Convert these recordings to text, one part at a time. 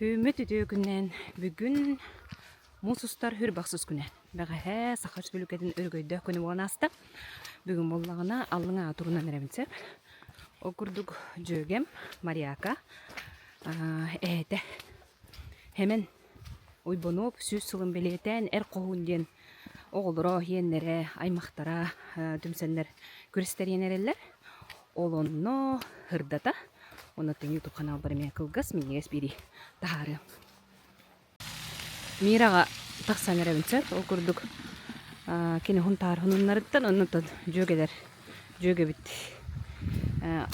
Үүммүт үтүө күнүнэн бүгүн муус устар Хүрбэх ахсыс күнэ. Бэҕэһээ Саха Республикатын өрөгөйдөөх күнэ буолан ааста. Бүгүн буоллаҕына аллыҥ аа турунан эрэбин сөп. Ол курдук дьүөгэм Марьяка эһэтэ Хэмэн Уйбанов сүүс сылын бэлиэтээн Эр хоһуун диэн оҕолоро, иэннэрэ, аймахтара түмсэннэр күрэстэрийэн эрэллэр. Ол онно ырдата, оннуттан YouTube ханаалбар эмиэ кылгас, минньигэс биэрии таһаарыам. Мираҕа тахсан эрэбин сөп. Ол курдук кини Хунтаар хонуннарыттан оннуттан дьүөгэлэр дьүөгэбит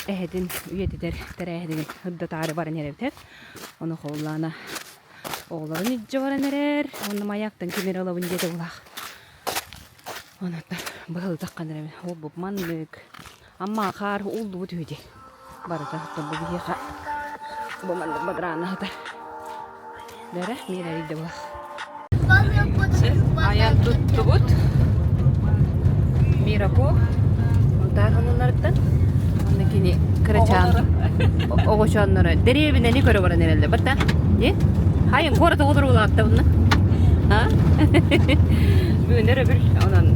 эһэтин үйэтитэр тэрээһинин ырдатаары баран эрэбит. Ону холлаана оҕолорун илдьэ баран эрэр. Онно маяктан ким эрэ ылабын диэтэ булаах. Онуттан быһылытаххан эрэбин. Ол бу маннык. Амма хаар ууллубут үһү дии. Барыта оттон бу биһиэхэ бу маннык бадараанна сытар. Бэрэ миэрэ эрийдэ булах. Айан туттубут. Мирако Мунтаар хонуннарыттан. Онно кини кырачаан оҕочоонноро дэриэбинэни көрө баран эрэллэр. Барта. Не? Хайын куорат оҕолоро улаатта bunна. А? Бүгүн өрөбүл. Онон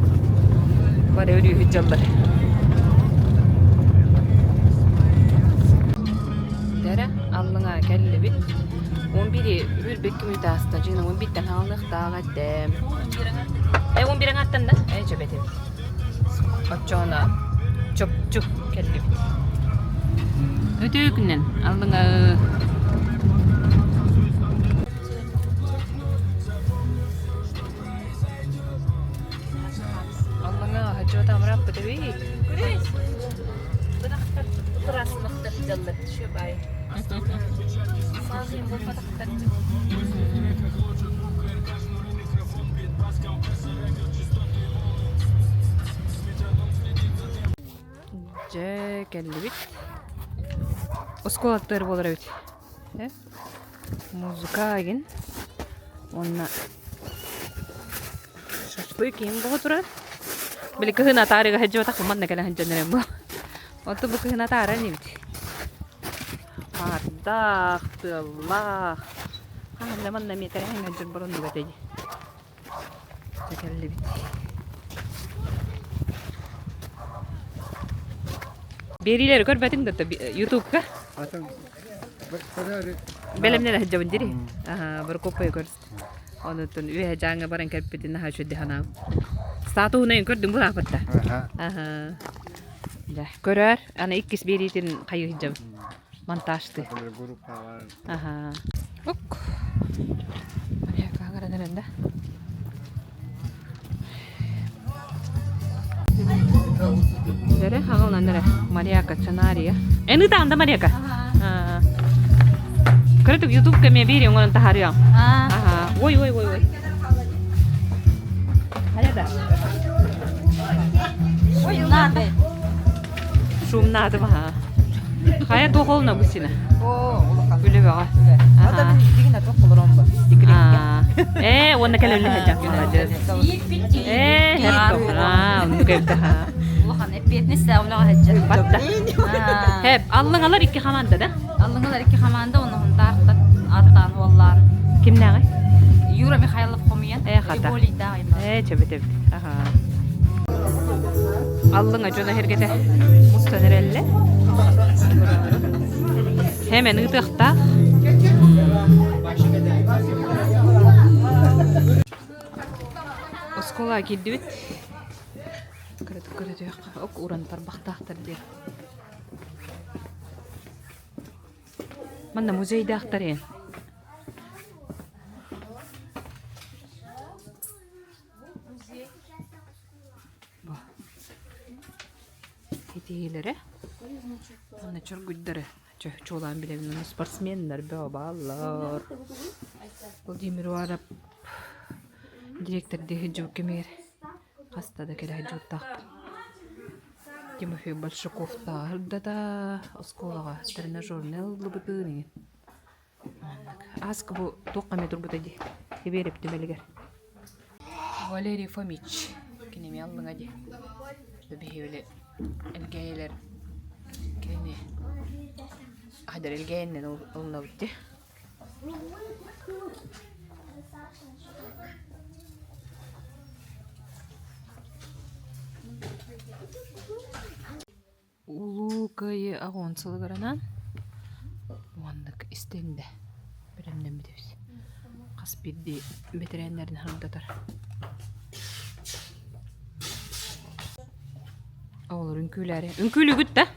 бары өрүүһүт дьоллор. Дэрэ аллыҥа кэллибит. Он бири үрбек күмүт ааста. Дьина он биттен хаалыахтаах этэ. Э, он бирең аттан да? Э, чөбетим. Оччоҕуна чопчу кэллибит. Үтүө күнүнэн аллыҥа Аллыҥа хаһыччыта амыраппыт эбит. Дьэ, кэллибит. Оскуолаттар буолар эбит. Э? Музыка игин. Уонна шашлык киин буола турар. Били кыһын атаарыга сылдьыбатах манна кэлэн сылдьан эрэн бу. Оттон бу кыһын атааран эбит. Хаардаах, тыаллаах. Хаһан да манна эмиэ тэрээһиҥҥэ дьон бороннуга этэй. Дьэ кэллибит. Биэриилэри көрбөтүҥ да Ютубка? Бэлэмнэнэ сылдьабын дири. Аха, Прокоппайы көрс. Онуттан үөһэ дьааҥҥа баран кэлбитин наһаа үчүгэй санаам. Статуһунайын көрдүм булааппытта. Аха. Дьэ, көрөөр. Аны иккис биэриитин хайыы сылдьабын. Монтажтыы. Аха. Ук. Да? Дэрэ хаҕылан эрэ Марьяка Чанария. Эн ытаан да Марьяка? Көрөтүк ютубка эмиэ биир оҥорон таһаарыаҥ. Аха. Ой ой ой ой. Хайа да? Шумнаатым аха. Хайа туох олуна бу сина? Үлэ бөҕө. Ээ, уонна кэлэллэ сылдьан. Маладьыас. Ээ, аа, оннук эбит аха. Улахан эппиэтинэс үлэҕэ сылдьар. Батта. Хэп, аллыҥалар икки хамаанда да? Аллыҥалар икки хамаанда уонна Хунтаартан ааттаан уоллаан. Кимнээҕий? Юра Михайлов хомуйан. Ээ, хата. Револийдаах Ээ, чөбүт эбит. Аха. Аллыҥа дьоно эһэргэтэ мустан эрэллэ. Хэмэн ыытыахтаах. Оскуола киирдибит. Кыратык көрөтүөххэ ок уран тарбахтаахтар диэн. Манна музейдаахтар эн. Итиилэрэ уонна чоргуйдары чуолаан билэбин уонна спортсменнар бөҕө бааллар. Владимир Уаров директордыы сылдьыбыт кэмигэр хаста да кэлэ сылдьыбыттаахпын. Тимофей Большаковтааҕар да оскуолаҕа тренажернай ыллыбытын иһин Маннык. Ааска бу туохха эмэ турбута дии. Кибиэрэп түмэлигэр. Валерий Фомич кини эмиэ аллыҥа дии. Биһиги Элгээйилэр кинини Хадыр Элгээйиннэн ылынабыт дии. Улуу Кыайыы аҕыон сылыгыранан уоннык истиэндэ бэлэмнэммит эбит. Хас биирдии бэтэрээннэрин сырдатар. Оҕолор үҥкүүлээри. Үҥкүүлүүгүт да?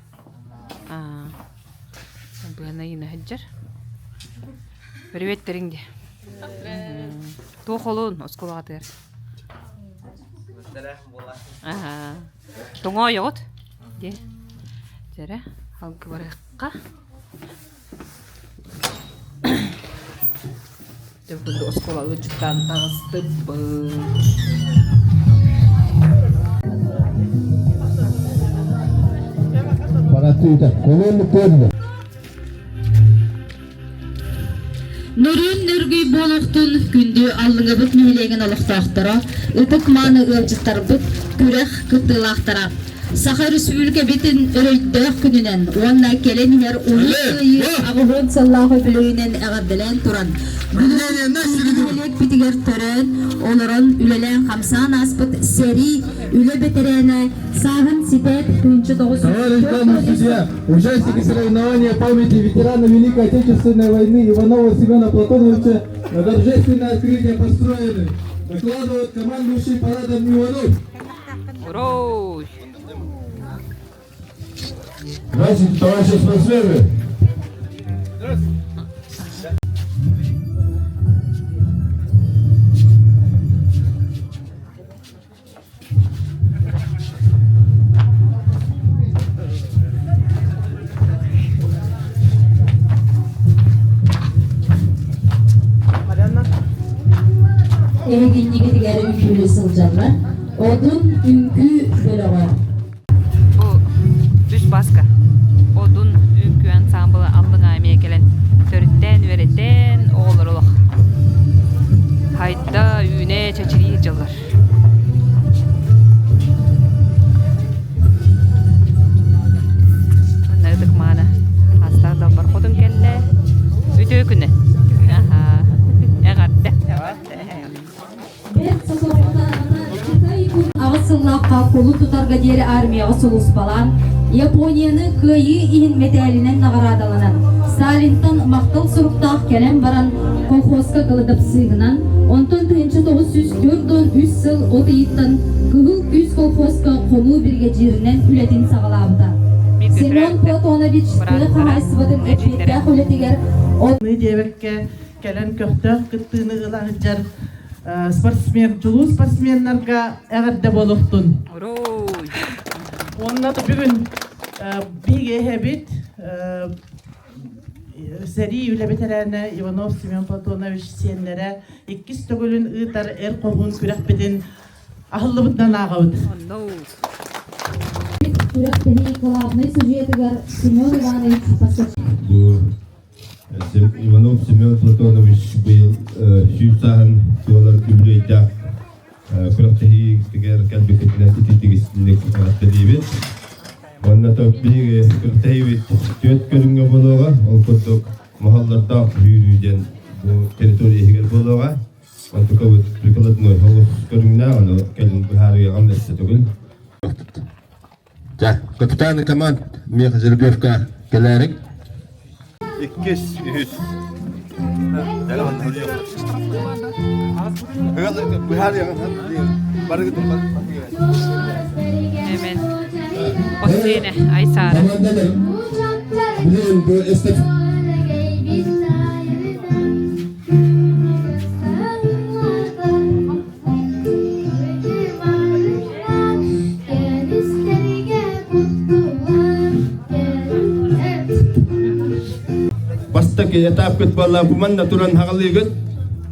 Аа, быаны ыйына сылдьар. Привет-тэриҥ дии. Туох олуун оскуолаҕытыгар? Аһаа. Тоҥоойоҕут? Дии. Дьэрэ, алгы барыахха. Дьэ курдук оскуола ыалдьыттаан таҕыстыбыт. Паратыыта, колонна көрдө. Нөрүөн нөргүй буолуохтун күндү Аллыҥабыт нэһилиэгин олохтоохторо, ытык-мааны ыалдьыттарбыт, күрэх кыттыылаахтара! Саха Өрөспүүбүлүкэбитин өрөйдөөх күнүнэн уонна кэлэн иһэр Улуу Кыайыы 80 сыллаах үбүлүөйүнэн эҕэрдэлээн туран, нэһилиэкпитигэр төрөөн, олорон, үлэлээн-хамсаан ааспыт сэрии, үлэ бэтэрээнэ сааһын ситээт 1900 Товарищ главный судья, участники соревнования памяти ветерана Великой Отечественной войны Иванова Семена Платоновича на торжественное открытие построены. Докладывает командующий парадом Иванов. Ура! Здравствуйте, товарищи спортсмены! Эһигинньигитигэр үҥкүүлүү сылдьаллар. Одун үҥкүү бөлөҕө. Бу үс баска Одун үҥкүү ансаамбыла Аллыҥа эмиэ кэлэн төрүттээн үөрэтэн оҕолор олох хайда үүнэ чэчирии сылдьаллар. Манна ытык мааны астаах далбар хотун кэллэ. Үтүө күнү. Аха. Эҕэрдэ. Бэрт соторутааҕыта Кытай күн аҕыс сыллаахха кулу тутарга диэри армияҕа сулууспалаан, Японияны кыайыы иһин мэтээлинэн наҕараадаланан, Сталинтан махтал суруктаах кэлэн баран, колхозка кыладапсыыгынан, онтон 1943 сыл от ыйыттан Кыһыл Күүс колхозка хонуу биригэдьииринэн үлэтин саҕалаабыта. Семен Платонович тыа хаһаайыстыбатын эппиэттээх үлэтигэр от диэбэккэ кэлэн көхтөөх кыттыыны ыла сылдьар спортсмен, чулуу спортсменнарга эҕэрдэ буолуохтун. Уонна бүгүн биһиги эһэбит сэрии үлэ бэтэрээнэ Иванов Семен Платонович сиэннэрэ иккис төгүлүн ыытар эр хоһуун күрэхпитин аһыллыбытынан ааҕабыт. Күрэхтэһии главнай судьуйатыгар Семен Иванович Бу Иванов Семен Платонович быйыл 100 сааһын туолар үбүлүөйдээх күрэхтэһиитигэр кэлбиккитинэн ититигистинник эҕэрдэлиибит. Уонна биһиги күрэхтэһиибит түөрт көрүҥҥэ буолуоҕа. Ол курдук моһоллордоох сүүрүү диэн бу территория иһигэр буолуоҕа. Онтукабыт прикладной олус көрүҥнээх, ону кэлин быһаарыаҕым өссө төгүл. Дьэ, капитаны команд миэхэ жеребьевка кэлээрик. Иккис, үһүс. Hemen. Осине, Айсара. Билин бу эстафета Бастакы этапкыт буолла бу манна туран хаҕалыыгыт.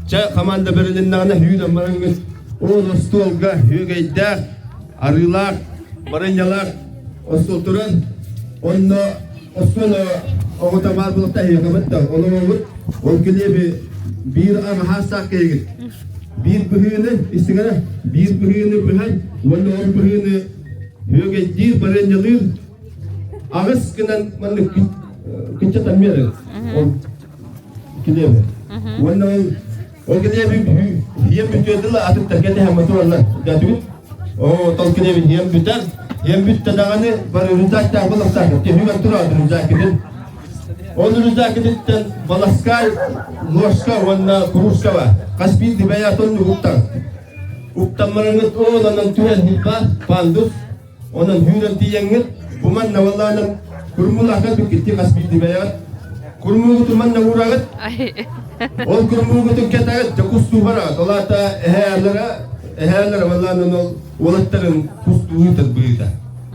Чэ, команда бэрилиннэҕинэ сүүрэн бараҥҥыт. Ол остуолга үөгэйдээх, арыылаах, барынньалаах остуол туран, онно остуол оҕото баар буолта эһиэхэбит да олоробут. Ол килиэби биир аҕаһаастаах киһигит. Биир быһыыны истигэрэ, биир быһыыны быһан уонна ол быһыыны үөгэйдиир, барыанньалыыр аҕыс гынан маннык кынчатан биэрэр ол килиэби. Уонна ол ол килиэби хиэм бүтүө дылы атыттарга тэһэммэ тураллар. Датыбыт. Оо, тол килиэби хиэм бүтэр. Иэн бүттэ даҕаны бары рюкзактаах баластаах түһүгэр турар рюкзаккытын. Ол рюкзаккытыттан баласкай, ложка уонна кружка бар. Хас биирдии бэйээтин уктан. Уктаммарыҥыт ол онон түһэн хилба, пандус, онон хүүрэн тиийэҥҥит, бу манна валлаанан курмуулаахха бүккитти хас биирдии бэйэҕит. Курмуугутун манна уураҕыт, Ол курмуугутун кэтэҕит, дьэ кустуу бараҕыт. Ол аата эһээлэрэ, эһээлэрэ валлаанан ол уолаттарын кустуу ыытар быыта.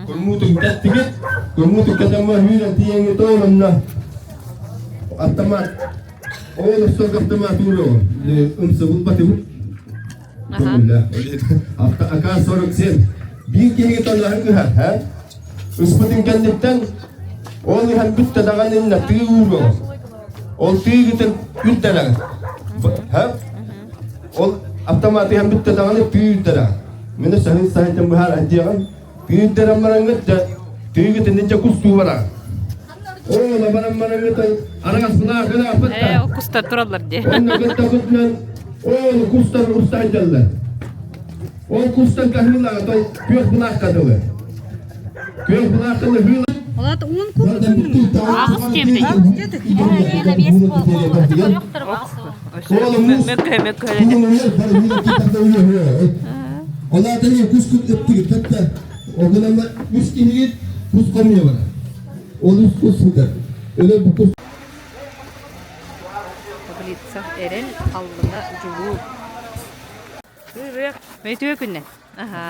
Курмуутун кэттигит, курмуутун кэтэммэ хүүрэн тиийэҥҥит ол онно автомат ол остуолга автомат ууруоҕум. Ымса булбатыбыт. АК-47 биир киһигэ толлоһон ыһар, һэ? Ыспытын кэнниттэн ол ыһан бүттэ даҕаны иннэ тыы ууруоҕум. Ол тыыгытын үрдэнэҕин. Һэ? Ол автомат ыһан бүттэ даҕаны тыы үрдэнэҕин. Мин саһын саһынтан быһаар аддиэҕин. Тыы үрдэрэн бараҥҥыт дьэ тыыгытын дьэ кустуу бараҕын. Оо, баран бараҥҥыт араас былаахын ааппыттар. Ээ, ол кустар тураллар дии. Онно кыттабытынан ол кустар устайдаллар. Ол кустар каһыылаҕа той күөх былаахха дылы. Күөх былаахха ыһыыла. Олат уун курдук. Аҕыс диэбитий. Мөккө мөккө. Олаатаны кус кут ыптыгыт татта. Огунама үс киһигит кус хомуйа барар. Ол үс кус сытар. Өлөр бу кус Таблица эрэл аллына дьулуу. Үтүө күннэ. Аха.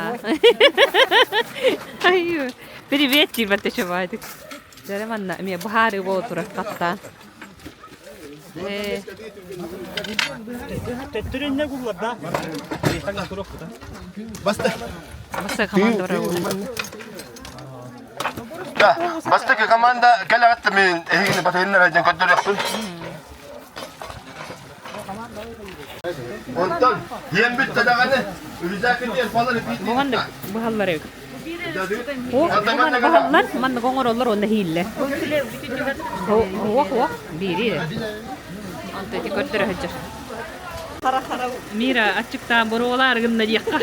Ай, привет диир чебайдык. Дьэрэ манна эмиэ быһаарыы буола турар хаттаан. Э. Баста. Баста команда бар. Бастакы команда кэлэҕит мин эһигини батыһыннар дьэн көрдөрүөхпүн. Онтон диэн бүттэ даҕаны Рюкзакын диэн фалар Буганнык быһаллар эбит. Манна быһаллар, маннык оҥороллор уонна иһииллэр. Уох уох биири. Онто ити көрдөрө сылдьар. Мира аччыктаан боруолаар гынна диэххэ.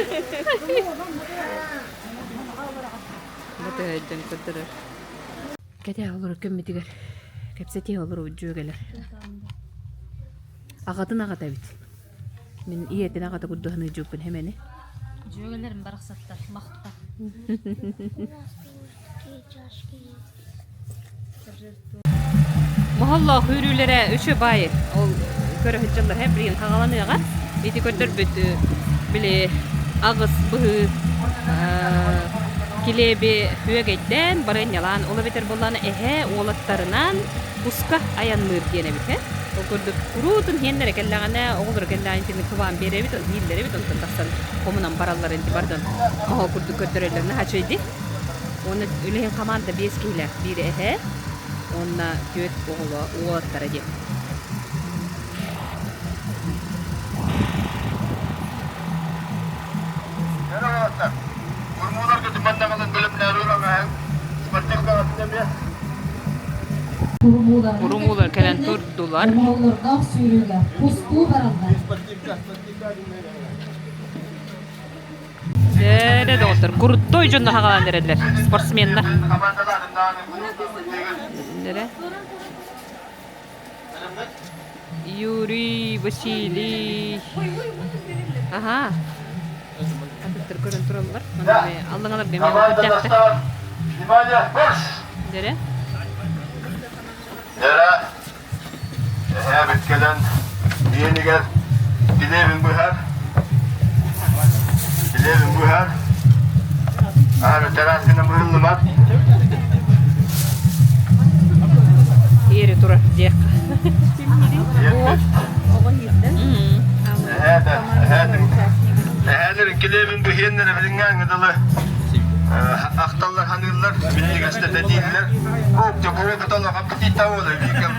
Бу көрдөрөр. Кэтэ олорор көммүтүгэр кэпсэтиэ олору дьүөгэлэр. Аҕатын аҕата эбит. Мин ийэтин аҕата курдуһаны дьууппун хэмэни. Дьүөгэлэрим барахсаттар махта. Моһоллоох үүрүүлэрэ үчү баайы. Ол көрө сылдьаллар һэ билигин хаҕаланыаҕа. Ити көрдөрбүт били аҕыс быһыы килиэби үөгэйдээн барыанньалаан ол эбэтэр буоллаҕына эһээ уолаттарынан куска айанныыр диэн эбит һэ. Ол курдук куруутун иһиэннэрэ кэллэҕинэ оҕолоро кэллэҕинэ итинник кыбаан биэрэбит иһиллэр эбит онтон тахсан хомунан баралларын ити бардын моһол курдук көрдөрөллөр наһаа үчүгэйдик. Уонна үлэһин хамаанда биэс киһилээх биир эһээ уонна түөрт оҕоло уолаттара диэн. Курумуулар кэлэн турдулар. Оҥоһоллордоох сүүрүүгэ кустуу бараллар. Дьэ, доҕоттор, крутой дьонно хаҕалаан эрэллэр, спортсменнар. Дэрэ. Юрий, Василий. Аха. Атыттар көрөн тураллар. Аллаҥалар бэмэ көттөхтөр. Дэрэ. Дэрэ. Эһээбит кэлэн иэнигэр килиэбин быһар. Килиэбин быһар. Аһары чараас гына быһыллыбат. Иэри турар диэххэ. Эһээлэр килиэбин быһыаннара билиҥҥээҥҥи дылы ахталлар ханыыллар, минньигэстэтэ дииллэр. Дьокуруо кыталах аппетит буола биикэм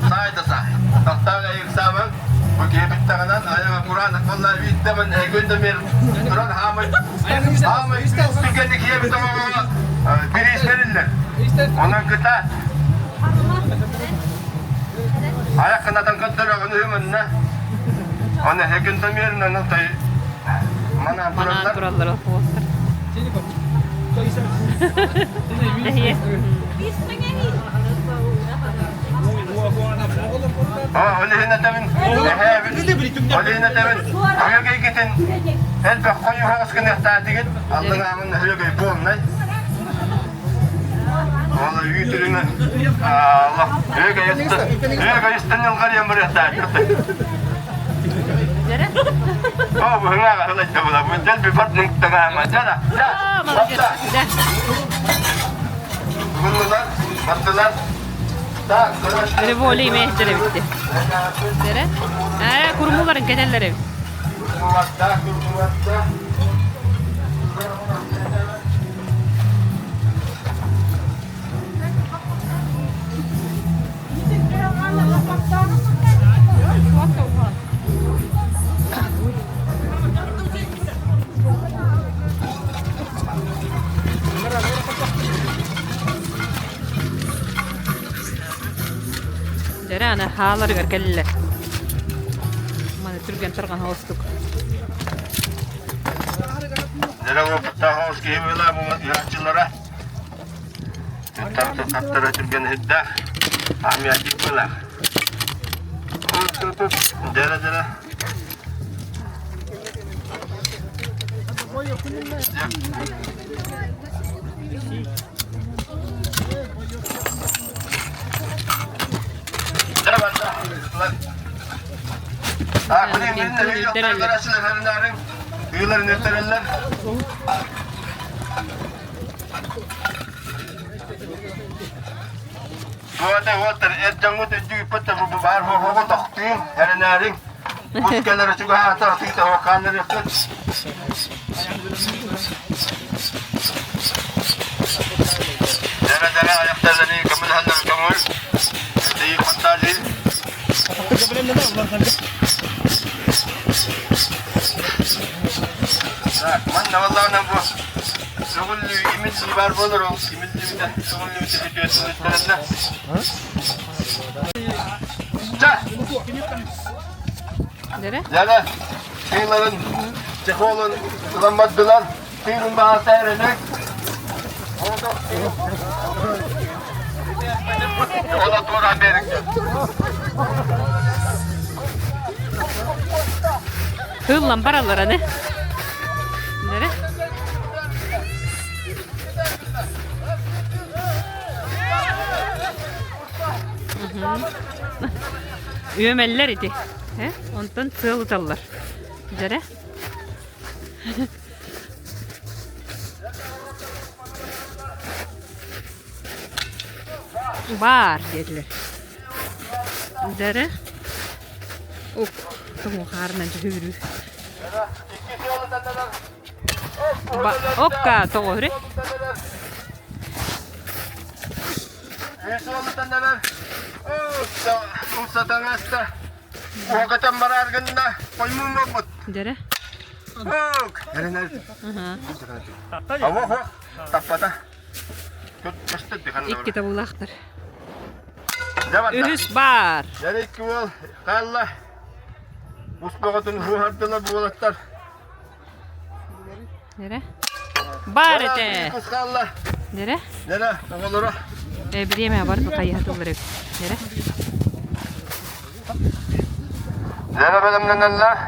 саай да саай. Тахтаах эйиксаабан бу киһи бүттэҕинэн айаҕа кураанах буолла биирдэмэн эһигин да мэр туран хаамай хаамай түргэнник киһи оҕоҕо бириис бэриллэр. Онон кыта Айах кынатан көрдөрөҕүн үһү Оны хекин томерин аны тай манаан Манаан тураллар. тураллар уолаттар. Тэһиэ. Ол иһин этэбин, эһээбит, ол иһин этэбин, үөгэйгитин элбэх хойуһаҕас гыныахтаатыгыт, аллаҥаамын үөгэй буолнай. Ол үүтүрүнэн үөгэй ньылҕарыйан барыахтаатыгыт. О, быһыҥааҕа ылайда була, дьэл бипат нуктаҥаама, дьара, дьэ, Буллулар, бардылар. Револи имеһдер эбитти. Дере? Ээ, курмуларын кэтэллэр эбит. Дьэрэ аны хааларыгар кэллилэр. Маны түргэн тарҕан оҕустук. Дьэрэ уопуттаах оҕус киһи быылаа бу ыһааччылара. Туттар түргэн иһирдээх. Армиядик быылаах. Дьэрэ дьэрэ. Уота эр дьоҥҥут өйдүүппүт бу баар хоһоҕу тохтуун эрэнээриҥ Бу кэлэр чугаһаата тыыта хаалларыаххыт. Дэрэ-дэрэ айахтарыны көмөлөһөннөр көҥүл. Тиий хаттаали. Манна валлаана бу сөҕүллүү имиллии бар болор ол имиллибитэ сөҕүллүбүтэ бүтүөтүнүттэрэннэ. Ча! Дьэ, тыыларын чехолун ылан бардылар. Тыынын баҕата эрэнэ. Ола туора берикте. Тыллан бараллар аны. Нере? Үөмэллэр ити. Онтон сыал ыталлар. Дьэрэ. Баар диэтилэр. Дьэрэ. Ук, тоҥу хаарынан дьүһүрүү. Опка, тоҕо Дьэрэ. Икки табуулаахтар. Үһүс баар. Нэрэ? Бар этэ. Нэрэ? Нэрэ, оҕолоро. Э, бириэмэ бар хайыһатыллар эбит. Нэрэ? Нэрэ бэлэмнэнэллэр.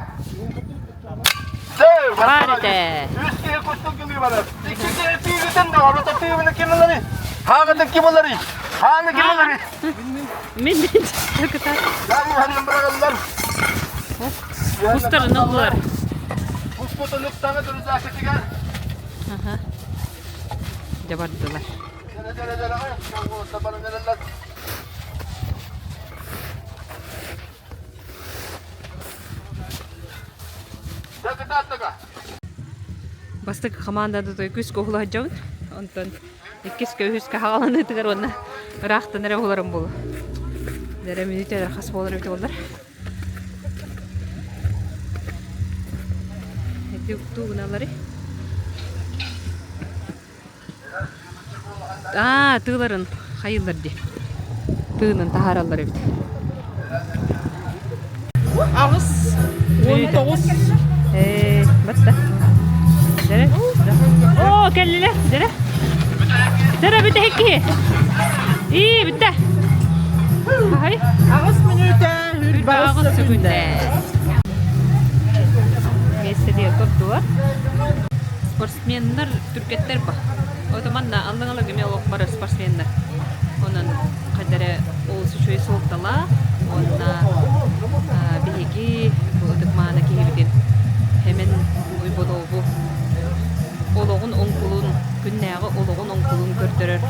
Бар этэ. Үс киһи кустук гыныы барар. Икки киһи тыыгытын да, орото тыыбыны ким ылары? Хаагытын ким ылары? Хааны ким ылары? Мин мин кытар. Дан бырагаллар. Кустарын ыллылар. Куспутун ыктаҥы түрүзээкитигэр. Дьэ бардылар. Бастакы хамаанданы той күс куһула сылдьабын. Онтон иккискэ, үһүскэ хаҕаланыытыгар уонна ыраахтан эрэ уһуларым буолуо. Дэрэ мүнүүтэ хас буолар эбит буоллар. Эти уктуу гыналлары. Аа, тыыларын хайыыллар дии. Тыынын таһаараллар эбит. 8 19 Ээ, батта. Дэрэ. Оо, кэллилэр. Дэрэ. Сэрэ бүтэһик киһи. Ии, бүттэ. Хаһай? Аҕыс мүнүүтэ Аҕыс сөкүндэ. Миэстэтигэр көрдүлэр. Спортсменнар түргэттэр ба. Ото манна аллыҥалар эмиэ олох бары спортсменнар. Онон хайда эрэ олус үчүгэй суолталаах уонна биһиги бу ытык-мааны киһибитин Хэмэн Уйбодообу олоҕун оҥкулун, күннээҕи олоҕун оҥкулун көрдөрөр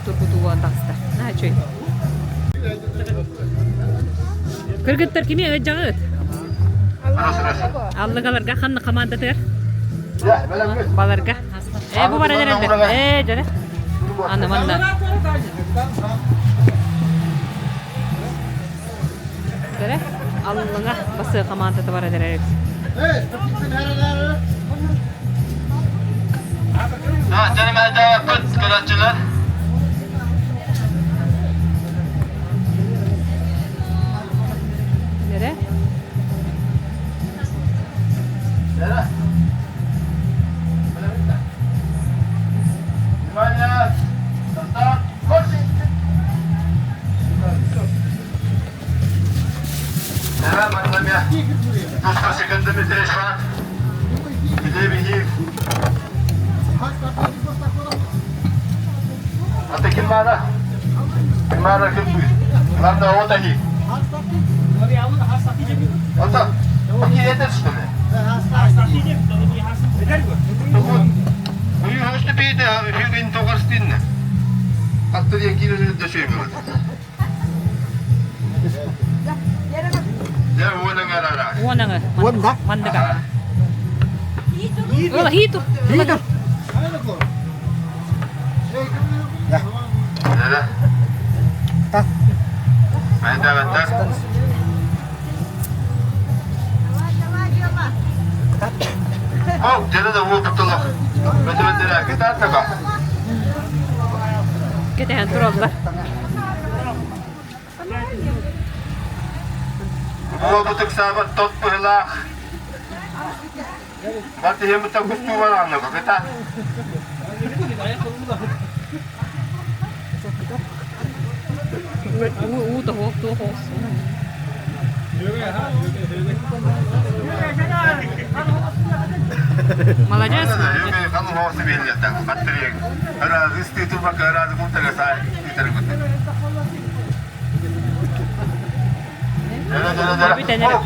тургутуу буолан таҕыста. Наһаа үчүгэй. Кыргыттар кими ыдьаҕыт? Аллыгаларга ханна командатыгар? Баларга. Э, бу баран эрэллэр. Э, дьэрэ. Аны манна. Дьэрэ, аллыҥа басы командата баран эрэр. Дьаримайдаабыт көрөөччүлэр. Дьэрэ. Внимание! Состав! Уонаҥы. Мандыга. Ыла хиту. Хиту. Кэтэһэн тураллар. Буолбут ыксаабат тот быһылаах. Бартыһыаммыттан кустуубар аанныга кыта. Уу тоһуох туох оҕус. Молодец. Бүтэн эрэ.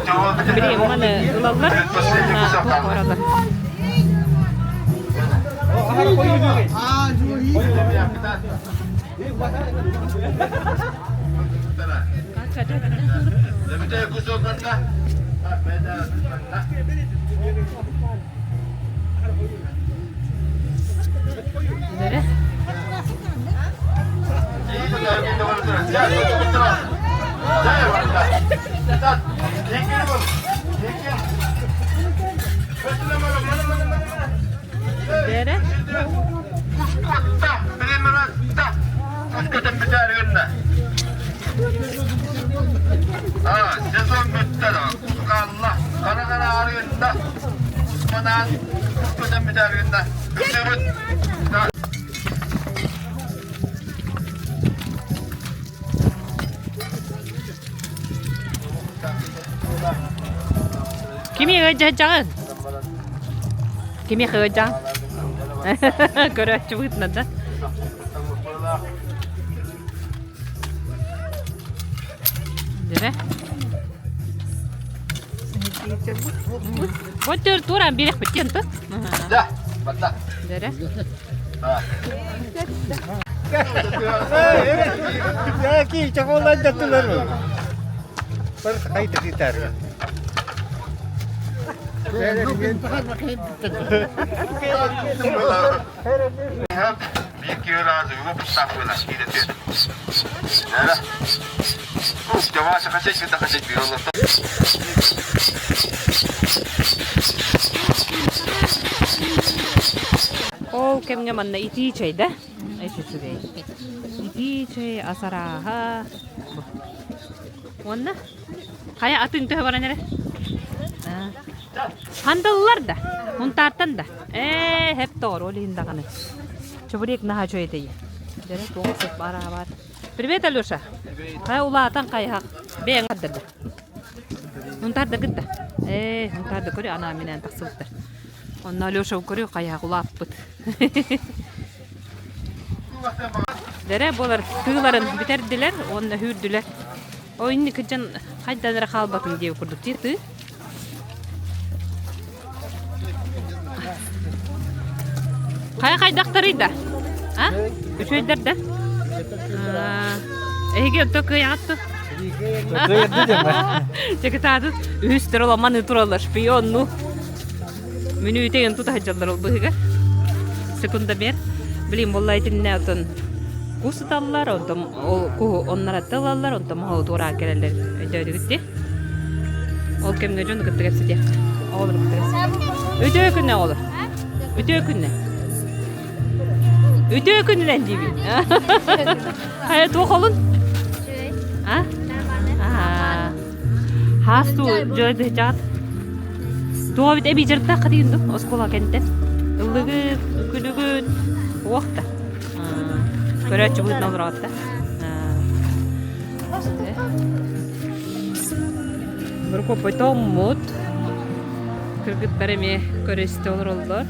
Били маны ылаллар уонна туох бараллар. Бэрэ. Бэрэ. Сезон бүттэ Қалла, қара-қара арыгында, Усманан, Үскөтен бүтәргінде, Үсебіт, Кими ыдьаҕын? Кими ыдьаҕын? Көрөөччү быһыытынан да. Дьэ. Вот тура бириэхпит диэн ту. Да, батта. Дьэ. Яки, чаколан даттылар. Бар хайта китар. Ол кэмҥэ манна итии чэй да? Үчүгэй. Итии чэй ас арааһа. Уонна хайа атын төһө баран эрэ? Хандаллар да, Мунтаартан да. Ээ, хэп тоҕор, ол иһин даҕаны. Чебурек наһаа үчүгэй этэй. Дьэрэ туох сып баар баар. Привет, Алеша. Хайа улаатан хайыһах. Бэйэҥ ардырда. Унтаарда кытта. Ээ, унтаарда көрү анаа минээн тахсыбыттар. Онно Алеша көрү хайыһах улааппыт. Дэрэ буолар тыыларын бүтэрдилэр уонна үүрдүлэр. О инни кыдьан хайдан эрэ хаалбатын диэбит курдук дии тыы. Хайа хайдахтарый да? А? Үчүгэйдэр да? Эһиги отто кыайаҕыт ту? Чекытаатын үһүстэр оламан тураллар шпионну. Мүнүүтэ тута сылдьаллар ол быһыга. Секундомер. Блин, буолла итиннэ отон кус ыталлар, онтон ол куһу оннарата ылаллар, онтон моһолу туораан кэлэллэр. Өйдөөдүгүт дии? Ол кэмҥэ дьону кытта кэпсэтиэххэ. Оҕолору кытта кэпсэтиэххэ. Үтүө күннэ оҕолор. Үтүө күннэ. Үтүө күнүнэн диибин. Хайа туох олун? А? Аа. Хаас туу дьыа Туох эбит эбии дьарыктаахха диин ду оскуола кэнниттэн. Ыллыгыт, күлүгүт, уох да. Көрөөччү быһыытынан олороҕут да. Прокопой тоҥмут. Кыргыттар эмиэ көрө-истэ олороллор.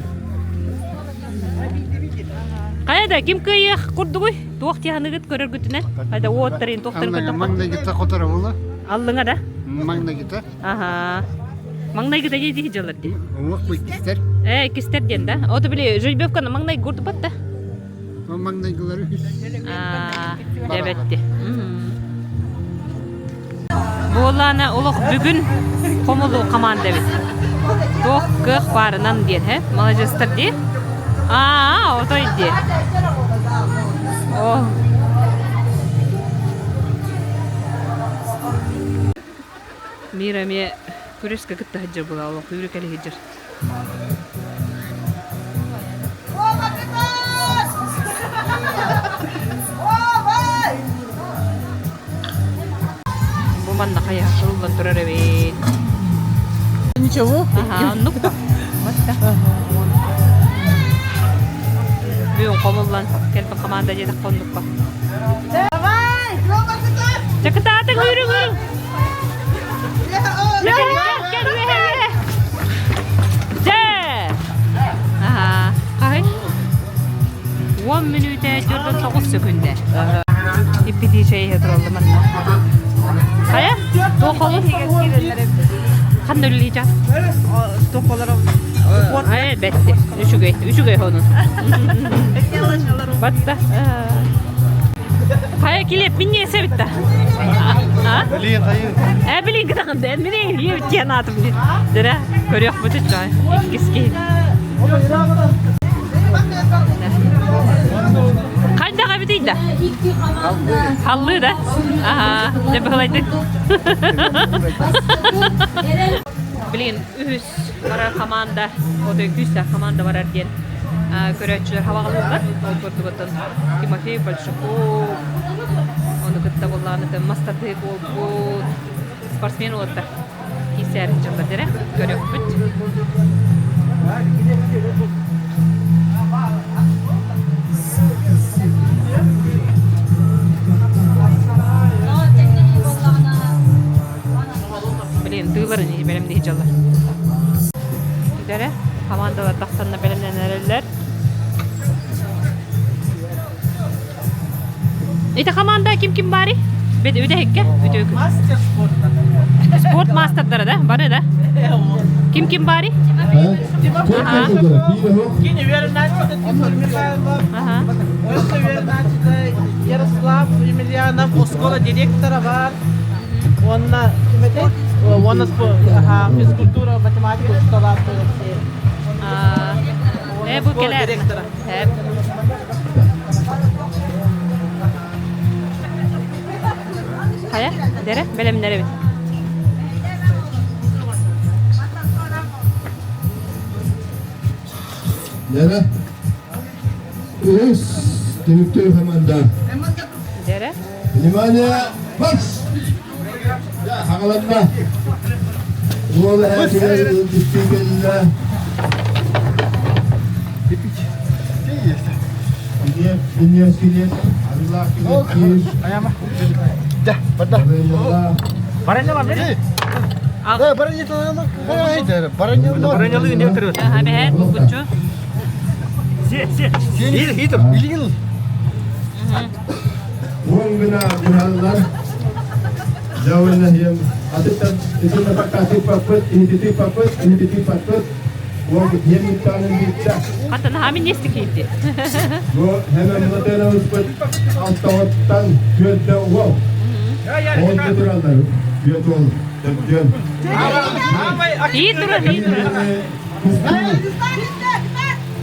Хайа да, ким кыайыах курдугуй? Туох тиһаныгыт көрөргүтүнэн? Хайда уоттарын, туохтарын көрдөххө? Маҥнайгыта хоторобула. Аллыҥа да? Маҥнайгыта. Аха. Маҥнайгыта дии дьалар дии. Уҥуох бу иккистэр. Э, иккистэр диэн да. Ото били Жильбевканы маҥнай гурдупат да. Маҥнайгылары үс. Дебетти. Буоллаана олох бүгүн хомулу команда эбит. Туох кыах баарынан диэн, he? Маладьыстар дии. Аа, отой дии. О. Мира эмиэ күрэскэ кытта сылдьар буолла, олох үүрү кэлэ сылдьар. Бу манна хайа суруллан турар эбит. Ничего. Аха, оннук да. Батта. Бүгүн хомуллан кэлбит команда диэтэх оннукка. Давай! Чакытаатыҥ үүрүҥ үүрүҥ! Кэл үөһэ үөһэ! Дьэ! Аха, хаһый? 10 мүнүүтэ 49 сөкүндэ. Иппитии чэй иһэ тураллар манна. Хайа? Туох олус? Ханна үлэлиича? Туох олорор? Э, бэтти. Үчүгэй, үчүгэй honun. Батта. Хайа килиэп минньиэс эбит да. А? Билин хайы. Э, билин гынаҕын да. Мин ийэбит диэн аатым дии. Дэрэ, көрүөхпүт үчүгэй. Иккис киһи. Хайдах эбитий да? Халлыы да? Аха, дьэ быһылайдык. Блин, үһүс барар команда, отой күүстээх команда барар диэн көрөөччүлэр хабаҕалыыллар. Ол курдук оттон Тимофей Большаков, ону кытта буоллаҕына мас тардыһыы буолбут спортсмен уолаттар киирсээри дьыллар дэрэ көрүөхпүт. Блин, тыыларын бэлэмнии дьаллар. Дэрэ, командалар тахсанна бэлэмнэнэрэллэр. Ити команда ким-ким баарый? Бүтэһиккэ? Бүтүөкү. Мастер спорта. Спорт мастердара да? Бары да? Ким-ким баарый? Кини үөрэнээччитэ Тимур Михайлов, өссө үөрэнээччитэ Ярослав Емельянов, оскуола директора бар. Уонна уонна физкультура, математика учуутала Алексей. Э, бу кэлэр. директора. Хайа, дэрэ, бэлэмнэр эбит. Дэрэ. Үс түмүктүү команда. Дэрэ. Внимание, марш! Хаҥаланна. Уол эһээтигэр илдьиттии кэллэ. Килиэп, минньигэс килиэп, арыылаах килиэп киир. Да, барда. Баранньалаах. Баранньалар. Баранньалы не өтөрөт. Эбэһээт булгуччу. Се, се. Илигил. Уон гына быһаллар. Дьэ уонна иһиэм атыттан итиннэ таккаатыыппаппыт, иһититииппаппыт, иһититииппаппыт. Уон иһиэм иттаанын биирдэ. Хата наһаа минньиэстик киирди. Бу хэмэн мытыанабыспыт алтаҕыттан түөртэ уол. Ол тураллар. Түөрт уол төрдүөн. Ии турар, ии турар.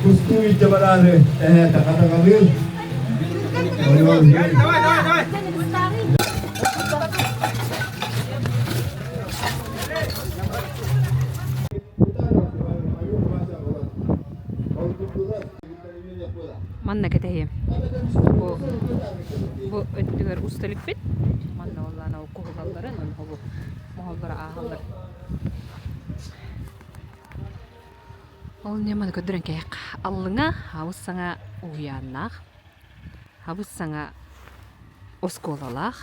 Кустуу илдьэ бараары эһээтэ хатаҕалыыр. Давай, давай, давай. Манна кэтэһиэм. Бу бу өттүгэр уста иликпит. Манна оллаана ол куһулалларын, онно моһоллоро ааһаллар. Ол ньыманы көрдөрөн кэйэх. Аллыҥа абыс саҥа уһуйааннаах, абыс саҥа оскуолалаах,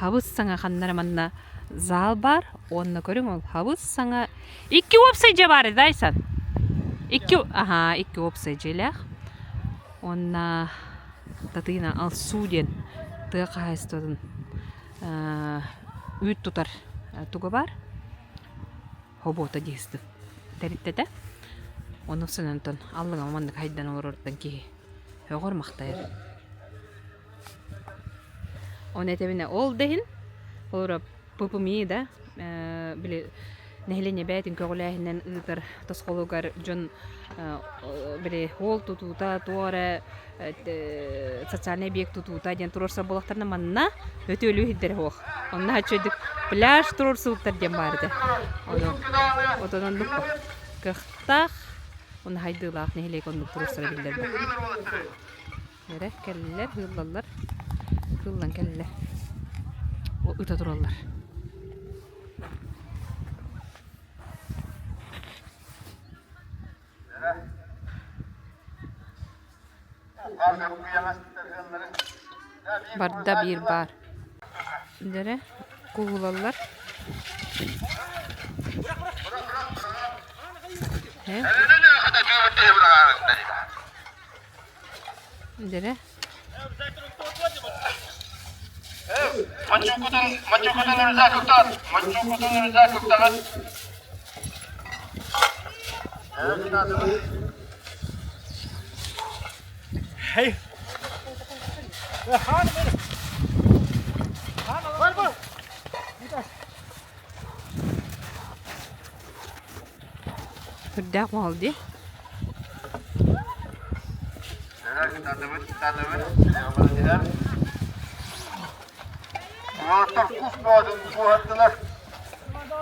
абыс саҥа ханна эрэ манна зал баар уонна көрүҥ ол абыс саҥа икки уопсай дьиэ баар да Айсан? Икки аһаа икки уопсай дьиэлээх уонна Татыйына Алсуу диэн тыа хаһаайыстыбатын үүт тутар туга баар хобуота диэстин тэриттэтэ. Ону сынантан аллыҥа маннык хайдан олорортон киһи өҕөр махтайар. Оны этэбинэ ол да иһин олоро ППМИ да били нэһилиэнньэ бэйэтин көҕүлээһинэн ыытар тосхолугар дьон били уол тутуута туох эрэ социальный объект тутуута диэн туруорсар буоллахтарына манна өтүөлүү иһирдэрэ суох. Онно үчүгэйдик пляж туруорсубуттар диэн баар этэ. Ону отон оннук кыахтаах уонна хайдыылаах нэһилиэк оннук туруорсара биллэр. Эрэ кэллилэр, ыыллаллар. Ыыллан кэллилэр. Ыта тураллар. Барда биир баар. Дэрэ куһулаллар. Дэрэ. Үрдээх моһол дии.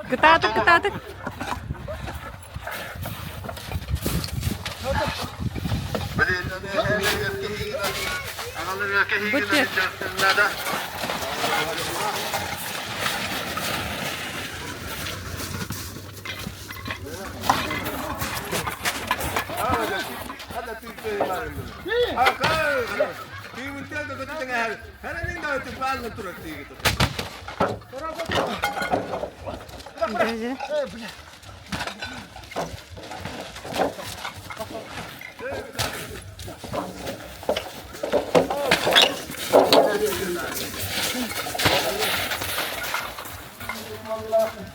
Кытаатык, кытаатык. Бытык.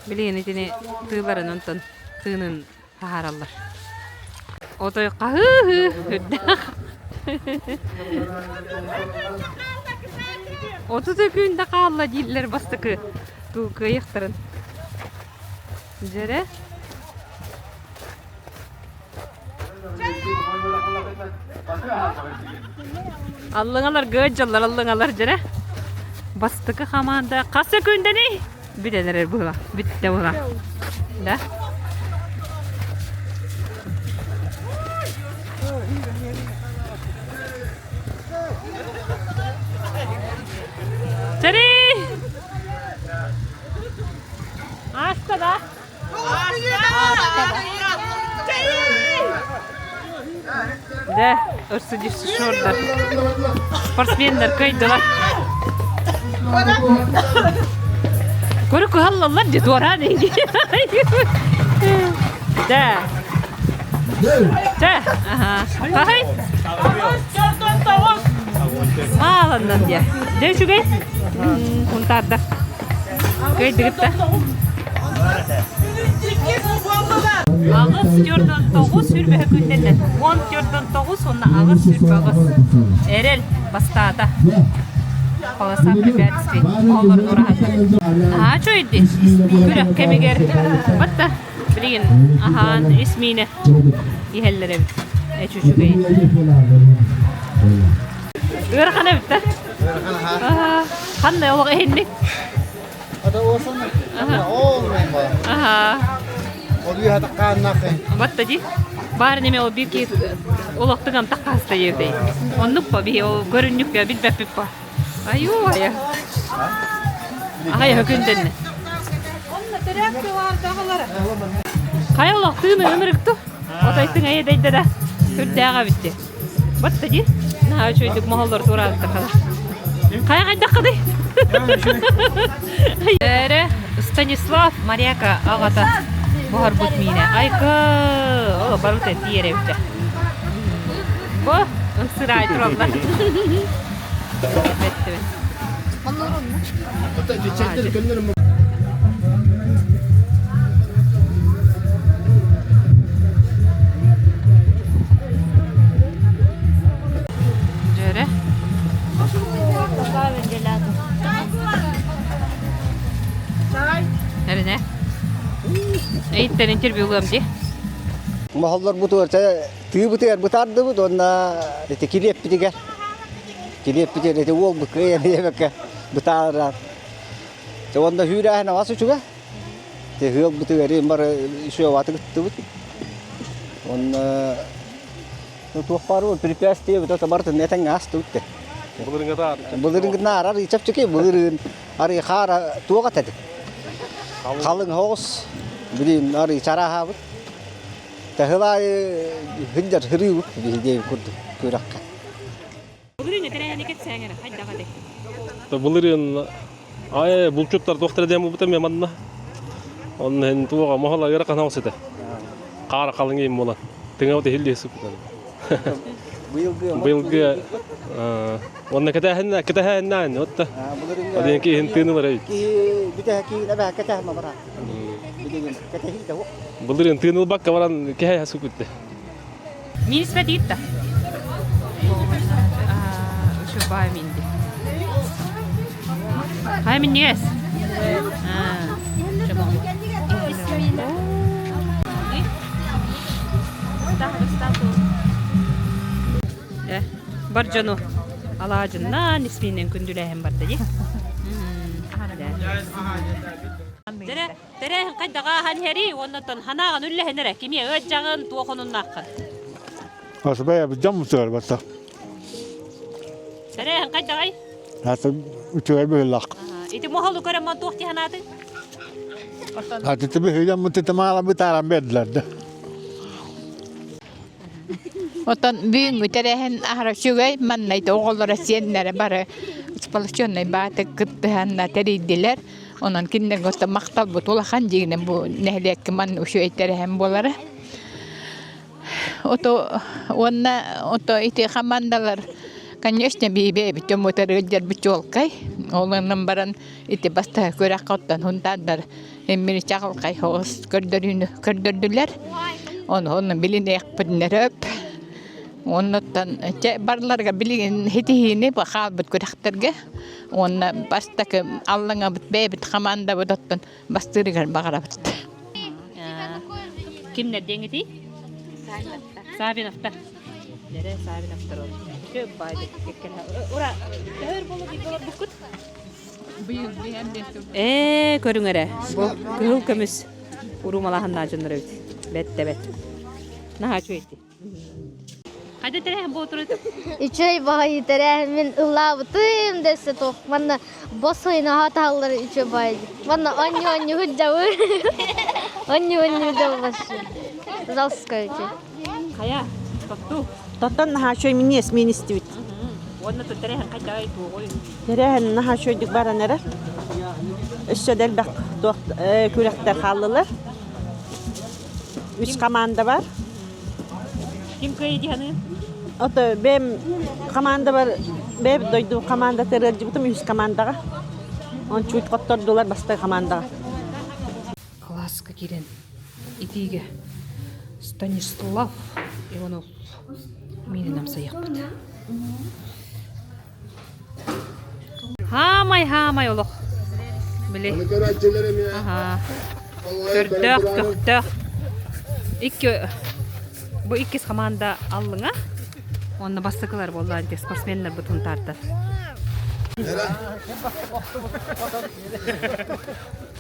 Билигин итини тыыларын онтон тыынын таһаараллар. Отой хаһыы-һыы үрдээх. 30 күн да хаалла дииллэр бастакы туу кыайыахтарын. Дьэрэ. Аллыҥалар гыадьаллар аллыҥалар дьэрэ. Бастакы хамаанда хас секундэний? Бүтэн эрэр быһыла. Бүттэ быһыла. Да? Чэри! Ааста да? Дэ, ырсыдьышшордар. Спортсменнар кыайдылар. Көрү кыһаллаллар дии туораан эйги. Да. Чэ, аха. Хахай. Мааланнан дии. Дэ үчүгэй. Хунтаардар. Кыайдыгыт да. 8 49 сүүрбэһэ күннэннэ. 10 49 уонна 8 28. Эрэл бастаата. Полоса препятствий. Оҕолор ураһан. Аһаа чуйди. Күрэх кэмигэр батта билигин аһаан ис миинэ иһэллэр эбит. Эч үчүгэй. Ыарахан эбит да. Ханна олох иһинник? Батта ди. Баар неме ол бир ки олохтугам таххаста ебей. Оннук па би ол көрүннүк билбэппит па. Аю ая. Ая күнденне. Хайа олохтуун ынырыкту. Отойтуң эйдейдера. Үрдээҕэ битти. Батта ди. Наһаа үчүгэйдик моһоллор туораабыттар Хайа хайдаххыный? Эрэ Станислав Моряка аҕата буһарбыт миинэ. Айка, ол барыта тиэрэ эбитэ. Бу ымсыраай тураллар. Бэттибин. Дьөрө. Эрине. Эйиттен интервью ылыам дии. Моһоллор бутугар тыыбытыгар бытаардыбыт уонна ити килиэппитигэр килиэппитигэр ити уолбут кыайан диэбэккэ бытаарар. Уонна хүүрээһин авас үчүгэ. Те ыалбытыгар бары үчүгэбаты кыттыбыт. Уонна туох баар препятствие бут барытын этэҥҥэ астыбыт те. Былырыҥҥытын арар чэпчэки былырыын арый хаара туох этэ Халыҥ оҕус билин арый чарааһаабыт. Таһылаайы сылдьар сырыыбыт биһиги курдук күрэххэ. Былырыын этэрээһини кэпсээҥ эрэ, хайдах этэй? Былырыын ай булчуттар туохтара диэн буолбута эмиэ манна. Онно иһин туоҕа моһола ыарахан оҕус этэ. Хаара халыҥ иин буолан. Тыҥабыт иһиллии сыппытан. Быйылгы Быйылгы уонна кэтэһиннэ кэтэһиннээн отта. Один киһин тыынылар эбит. Киһи бүтэһэ киһи эбэһэ кэтэһмэ бара. Билигин кэтэһии да Былырыын тыынылбакка баран кэһэ сукутте. Минис бэтиитта. Шубай минди. Хай миннигес. Бар дьону алаадьыннаан испиинэн күндүлээһин барда дии. Дэрэ, тэрээһин хайдаҕа аһан иһэрий уоннаттан ханаҕын үллэһин эрэ кимиэ ыаддьаҕын туох онуннааххын. Асыбай дьон мутугар батта. Тэрээһин хайдаҕай? Аты үчүгэй быһыылаах. Ити моһолу көрөн туох дии санаатыҥ? Аты быһыылан мутутамаала бытааран бердилер да. Оттон бүгүҥҥү тэрээһин аһара үчүгэй, манна оҕолоро сиэннэрэ бары сполученнай бааты кыттыһанна тэрийдилэр. Онон кинилэргэ оттон махталбыт улахан дьиҥинэн бу нэһилиэккэ манна үчүгэй тэрээһин буолара. Ото уонна ото ити хамаандалар конечно биһиги дьоммут ыалдьарбыт чуолкай. Ол гынан баран ити бастакы күрэххэ оттон Һунтаардар Эммини чаҕылхай соҕус көрдөрүүнү көрдөрдүлэр. Ону билиниэхпитин өп. Оннуттан чэ барыларыгар билигин ситиһиини хаалбыт күрэхтэргэ уонна бастакы аллаҥабыт бэйэбит хамаандабыт оттон бастыырыгар баҕарабыт. Кимнэр диэҥитий? Савиновтар. Дэрэ Савиновтар ол. Көп баайды Ура, төһөр болу буккут? Ээ, көрүҥ эрэ, бу кыһыл көмүс уруумалаһаннаа дьоннор эбит. Бэт да бэт. Наһаа үчүгэй Хайда тэрээһин буолтуруй? Үчүгэй баҕайы тэрээһин мин ыллаабытым дэссе туох манна босхойун аһа таһаллар үчүгэй баҕайы. Манна онньу онньу сылдьабын. Онньу онньу сылдьабын вообще. Пожалуйста, скажите. Хайа, тотту. Оттон наһаа үчүгэй минньигэс миин истибит. Уонна тут тэрээһин хайдаҕый туоҕуй? Тэрээһин наһаа үчүгэйдик баран эрэр. Өссө да элбэх туох күрэхтэр хааллылар. Үс команда бар. Ким кыайы дии Ото бэйэм командабар бэйэм дойду командатыгар ыалдьыбытым үһүс командаҕа. Он чуть хоттордулар бастакы командаҕа. Кылааска киирэн итиигэ Станислав Иванов миинин амсайыахпыт. Хаамай, хаамай олох. Били. Аха. Көрдөөх, көхтөөх. Икки бу иккис команда аллыҥа. Уонна бастакылар буолла спортсменнар бутун таартар.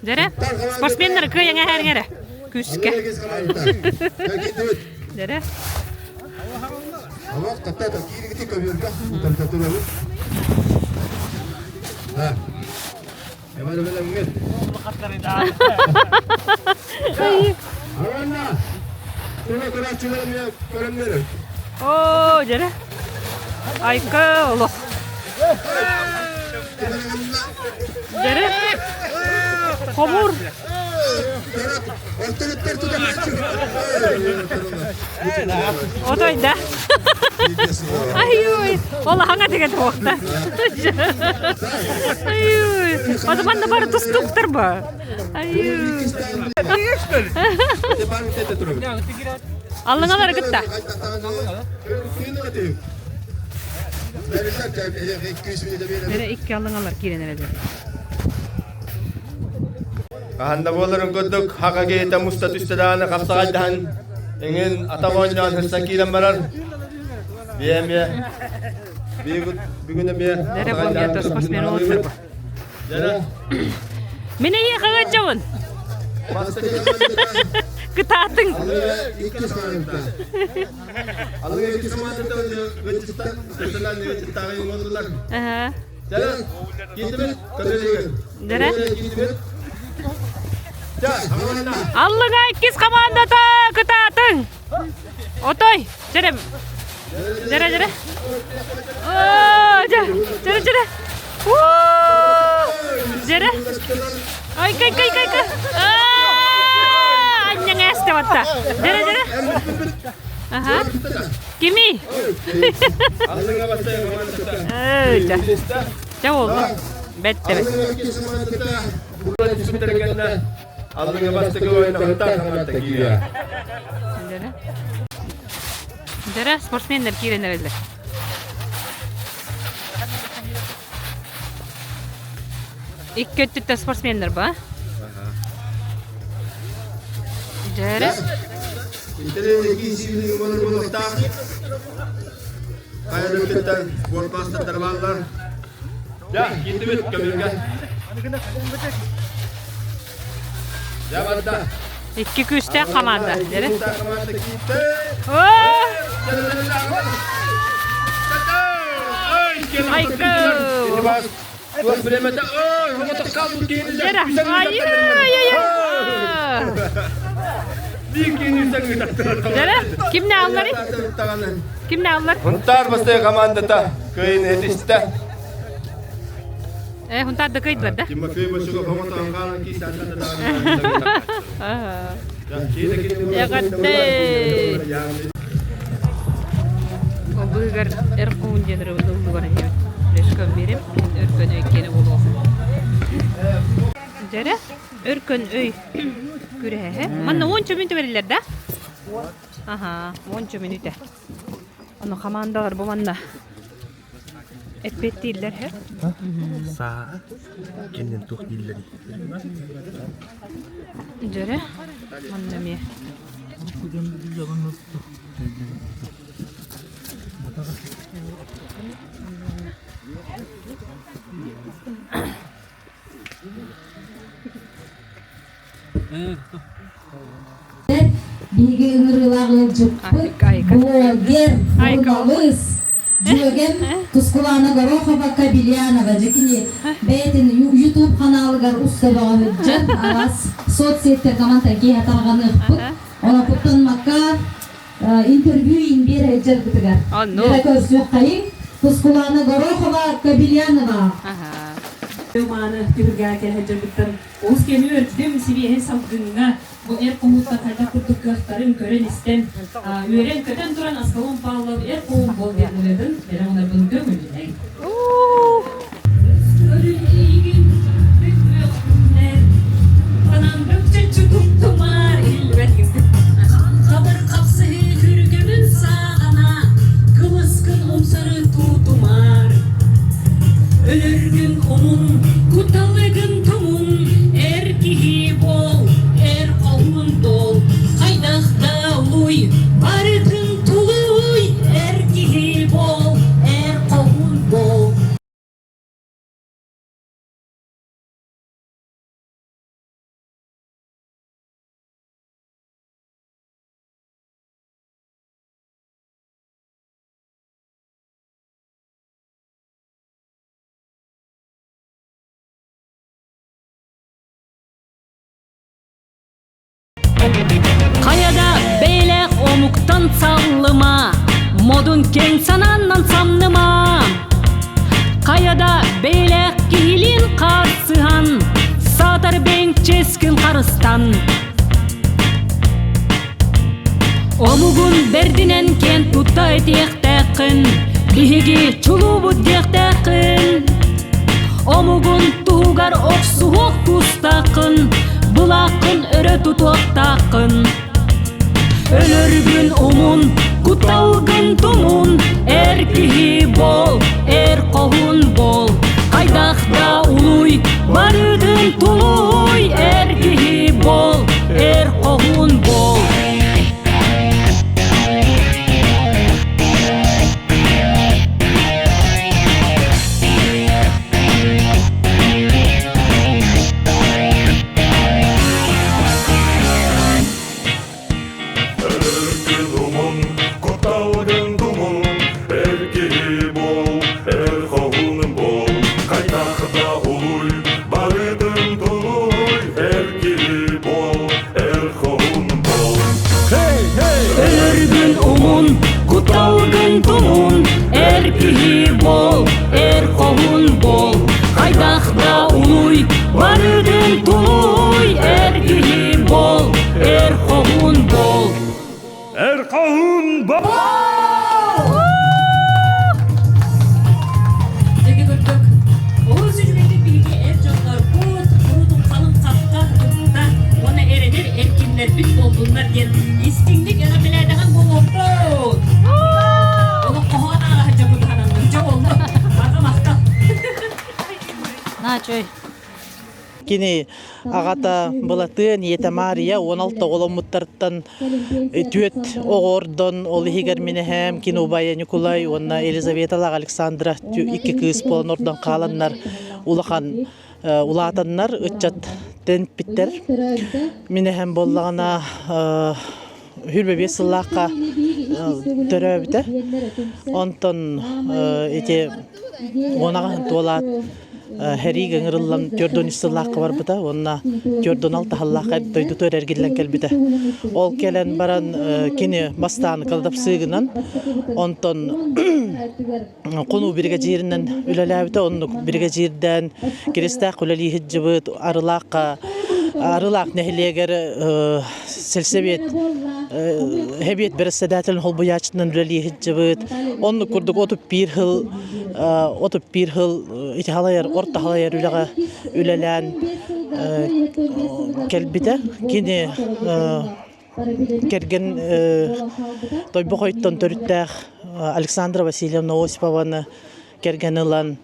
Дьэрэ, спортсменнар кыайан эһээриҥ эрэ. Күүскэ. Дьэрэ. Оо, дьэрэ. Айка олох. Дьэрэ. Хомур. Отой да. Ай-ой, ол аһаҥа деген туохта. Ай-ой, Отаман бары тустуктар ба. Ай-ой. Аллыңалары кытта. Бere икки аллыңалар киирэн эрэллэр. Хаһан да буоларын курдук, хака киһитэ муста түстэ даҕаны хапсаҕайдаһан, эҥин атах оонньоон сырсан киирэн барар. Биэ эмиэ бүгүн эмиэ Дэрэ буолбута спортсмен олуттар бу. Мин эйиэхэ ыалдьабын. Кытаатыҥ. Дэрэ. Аллыга иккис командата кытаатыҥ. Отой, дьэрэ. Дьэрэ, дьэрэ. Оо, дьэ, дьэрэ, дьэрэ. Дьэрэ. Ой, кай, кай, кай, кай. Анньаҥ ээстэ батта. Дьэрэ, дьэрэ. Аха. Кими? Эй, дьэ. Дьэ буолла. Бэттэ бэт. Дьэрэ, спортсменнар киирэн эрэллэр. Икки өттүттэн спортсменнар ба? Дьэрэ. Икки күүстээх команда. Дьэрэ. Айка! Дьэрэ. Ай-ай-ай! Дьэрэ, кимне аллар? Кимне аллар? Хунтаар бастайы командата кыайын этистэ. Э, хунтаар да кыайдылар да? Тимофей Босиков Эҕэрдэ! Обыгар эр хоһун диэн ыллыгар диэбит. Лешкам берем, өркөн өй киэнэ буолуох. Дьэрэ, өркөн өй күрэһэ. Манна уонча мүнүүтэ бэриллэр да? Аха, уонча мүнүүтэ. Ону командалар бу манна эппиэттииллэр һэ. Саа кэннин туох дииллэрий? Дьэрэ, манна эмиэ. Биһиги ыҥырыылаах ыалдьыппыт, блогер, суруналыыс, дьүөгэм Тускулаана Горохова Кобельянова дьэ кини бэйэтин YouTube ханаалыгар уста бөҕө сылдьар араас соцсеттэргэ мантан киэһэ тарҕаныахпыт. Онон куттанмакка. интервью иҥбиэр дьарбытыгар. Онно. Көрсүөххэйиҥ Тускулаана Горохова Кобельянова. Мааны түһүлгэҕэ кэлэ сылдьарбыттан олус кэми өрдүм, сибиэһэй салгыҥҥа бу эр хоһууттан хайдах курдук кыахтарын көрөн-истэн, үөрэн-көтөн туран Аскалон Павлов эр хоһуун буол диэн ырыатын бэлэх уунарбын көҥүллэҥ. Хабыр хапсыһыы күргөмүн сааҕана, кылыскын умсары туутумар. Өлөргүн омун, кутталыгын тумун, эр киһи буол, эр хоһуун буол, хайдах да улуй, барытын тулуй, эр киһи буол, эр хоһуун буол. Хайа да бэйэлээх омуктан саллыма, модун киэҥ санааннан самныма. Хайа да бэйэлээх киһилиин харсыһан, саатар бэйэҥ чиэскин харыстан. Омугун бэрдинэн киэн тутта этиэхтээххин, биһиги чулуубут диэхтээххин. Омугун туһугар охсуһуох тустааххын, былааххын өрө тутуохтааххын. Өлөргүн умун, кутталгын тумун, эр киһи буол, эр хоһун буол. Хайдах да улуй, барытын тулуй, эр киһи буол, эр хоһун буол. Өлөргүн умун, кутталгын тумун, эр киһи буол, эр хоһуун буол, хайдах да улуй, барытын тулуй, эр киһи буол, эр хоһуун буол. Hey, hey! Өлөргүн умун, кутталгын тумун, эр киһи буол, эр хоһуун буол, хайдах да улуй, барытын тулуй, эр киһи буол, эр хоһуун буол. Эр хоһуун буол! Ити курдук, олус үчүгэйдик биһиги эр дьоннорбут куруутун халыҥ хахха тутта уонна эрэнэр эркиннэрбит буоллуннар диэн истиҥник эҕэрдэлээтэҕин буолуохпут. Олох хоһоон ааҕа дьоммут харанным. Дьэ буолла. Барҕа махтал. Наачой. Кини аҕата Былатыан, ийэтэ Маарыйа 16 оҕоломмуттартан түөрт оҕо ордон, ол иһигэр мин эһээм, кини убайа Ньукулай уонна Елизаветалаах Александра икки кыыс буолан ордон хааланнар улахан улаатаннар ыччат тэнпиттэр. Мин эһэм буоллаҕына 25 сыллаахха төрөөбүтэ. Онтон ити уонаҕаһын туолаат Хэриигэ ыҥырыллан 43 сыллаахха барбыта уонна 46 сыллаахха дойдутугар эргиллэн кэлбитэ. Ол кэлэн баран кини бастаан кладовщигынан, онтон хонуу биригэдьииринэн үлэлээбитэ. Оннук биригэдьиирдээн Киристээх үлэлии сылдьыбыт Арылаахха Арылаах нэһилиэгэр сельсовет Хэбиэт бэрэссэдээтэлин холбуйааччытынан үлэлии сылдьыбыт. Оннук курдук 31 сыл 31 сыл ити халайар орто халайар үлэҕэ үлэлээн кэлбитэ. Кини кэргэн Тойбохойтон төрүттээх Александра Васильевна Осипованы кэргэн ылан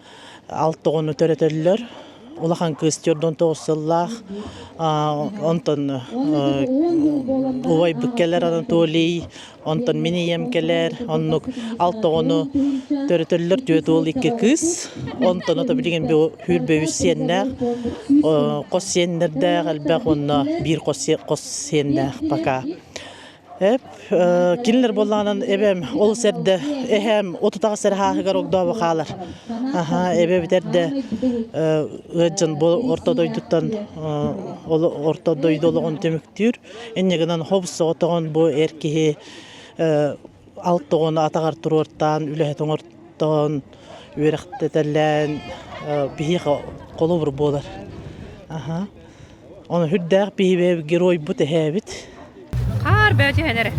алта оҕону төрөтөллөр. Улахан кыыс 49 сыллаах, онтон убайбыт кэлэр Анатолий, онтон мин ийэм кэлэр, оннук алта оҕону төрөтөллөр, түөрт уол, икки кыыс. Онтон ото билигин сүүрбэ үс сиэннээх, хос сиэннэрдээх элбэх уонна биир хос сиэннээх пока. Эп, кинилэр буоллаҕынан эбэм олус эрдэ эһээм 38 эрэ сааһыгар огдообо хаалар. Аха, эбэбит эрдэ ыалдьан бу орто дойдуттан орто дойду олоҕун түмүктүүр. Инньэ гынан хобус соҕотоҕун бу эр киһи. Алта оҕону атаҕар туруортаан, үлэһит оҥортоон, үөрэхтэтэлээн биһиэхэ холобур буолар. Аха. Ону сүрдээх биһиги геройбут эһээбит. Хаар бөө түһэн эрэ.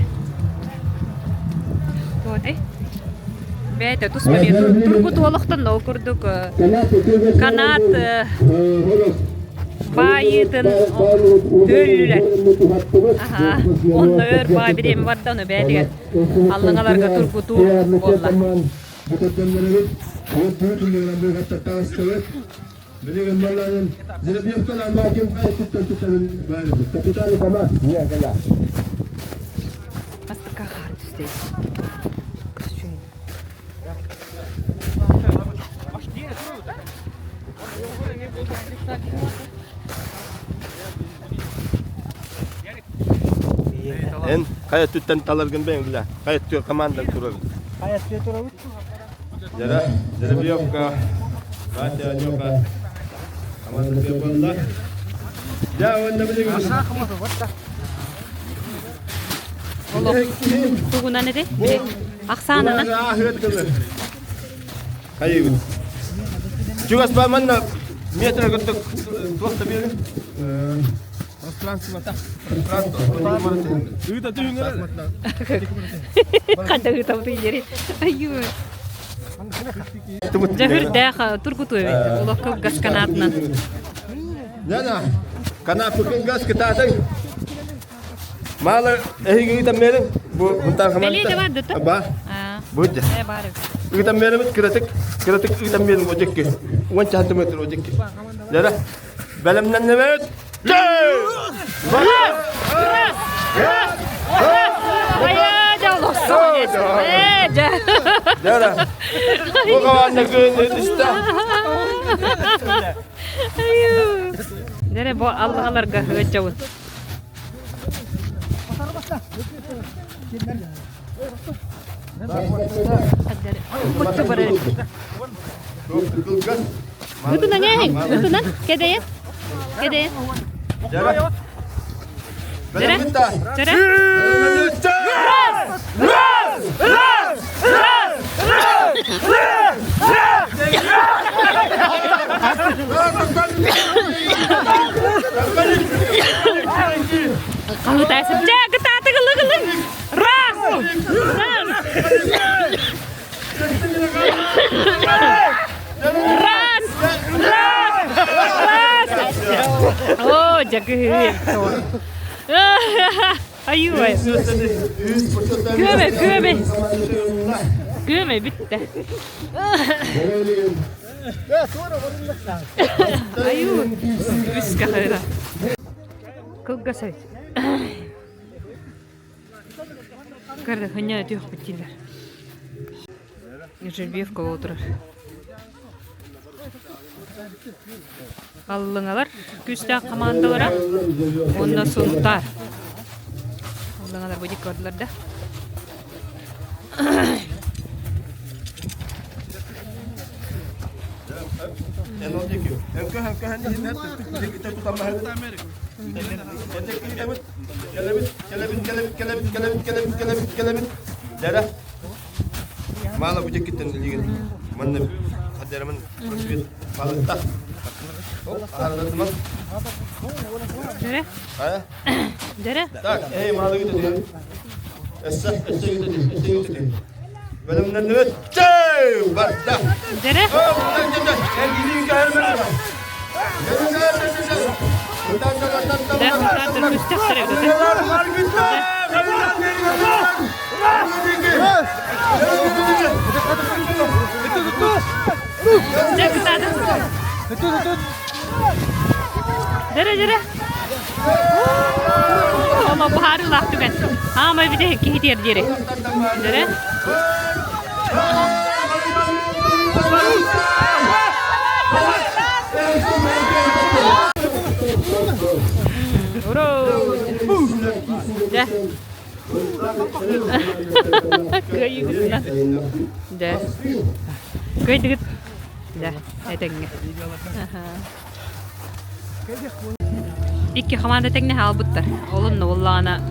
Вот Бэйэтэ тус тургут олохтон ол курдук канат баайыытын төллүлэр. Аха, онно өр баай бириэмэ барда, ону бэйэтигэр аллаҥаларга тургутуу буолла. Бастакы хаар түстэй. Эн хайа түттэн таларгын бэйэҥ билэ. Хайа түө командан турабын. Хайа түө турабыт? Жара, Жеребьевка, Катя, Анюха. Команда буолла. Я уонна билигин. Олох тугунан этэй? Ахсаанынан. Хайыыбыт. Чугас ба манна метр курдук туох да биэрин. Пространство Пространство. Ыыта түһүҥ Ханна ыытабыт иери. Айыы. Дьэһүрдээх тургутуу эбит. Олох кылгас канаатынан. Яна, канаапы кылгас кытаатыҥ. Мало эһиги ыытан биэриҥ. Бу мунтаар Бэлиэ да бар да Ба. Бу дьэ. Бар. Ыытан биэрэбит кыратык, кыратык ыытан биэриҥ одьекки. 10 сантиметр одьекки. Дьэ, бэлэмнэннибит. Раз! Раз! Раз! Раз! Айа, дьэ олохсун. Ээ, дьэ. Дьэ, бу команда күн түстэ. Дьэ, бу аллаҕаларга ыаччабын. Ытынан ээһиҥ, ытынан, кэдэйэн, кэдэйэн. Дьэрэ, дьэрэ. Раз! Раз! Раз! Раз! Раз! Хаһытайсып, дьэ, кытаатык ылыгылын! Раз! Раз! Раз! Раз! Раз! О, дьэ, Айыы Күөмэ, күөмэ. Күөмэ бүттэ. Айуу, үскэ хайра. Кылгас эбит. Көрдө, хынньа түөх бүттилер. Жербиевка отырар. Аллыҥалар күүстээх хамаандалара уонна Сунтаар. Аллыҥалар бу дикки бардылар да. Мало бутиккиттен илигин манна хадерамын просвет балыкта. Аралатыман. Дөрө. Дөрө. Так, эй, мало гүтэ. Эссе, эссе гүтэ, эссе гүтэ. Бөлүмнәннүбүт. Чэй, барда. Дөрө. Дөрө дөрө. Ома баһаарыылаах түгэн. Аамай бүтэ киһи тиэрдиэри. Дөрө. Ура! Дьэ. Кыайыгытынан. Дьэ. Кыайдыгыт. Дьэ, этэҥҥэ. Икки хамаанда тэҥнэһэ албыттар. Ол онно буоллаҕына.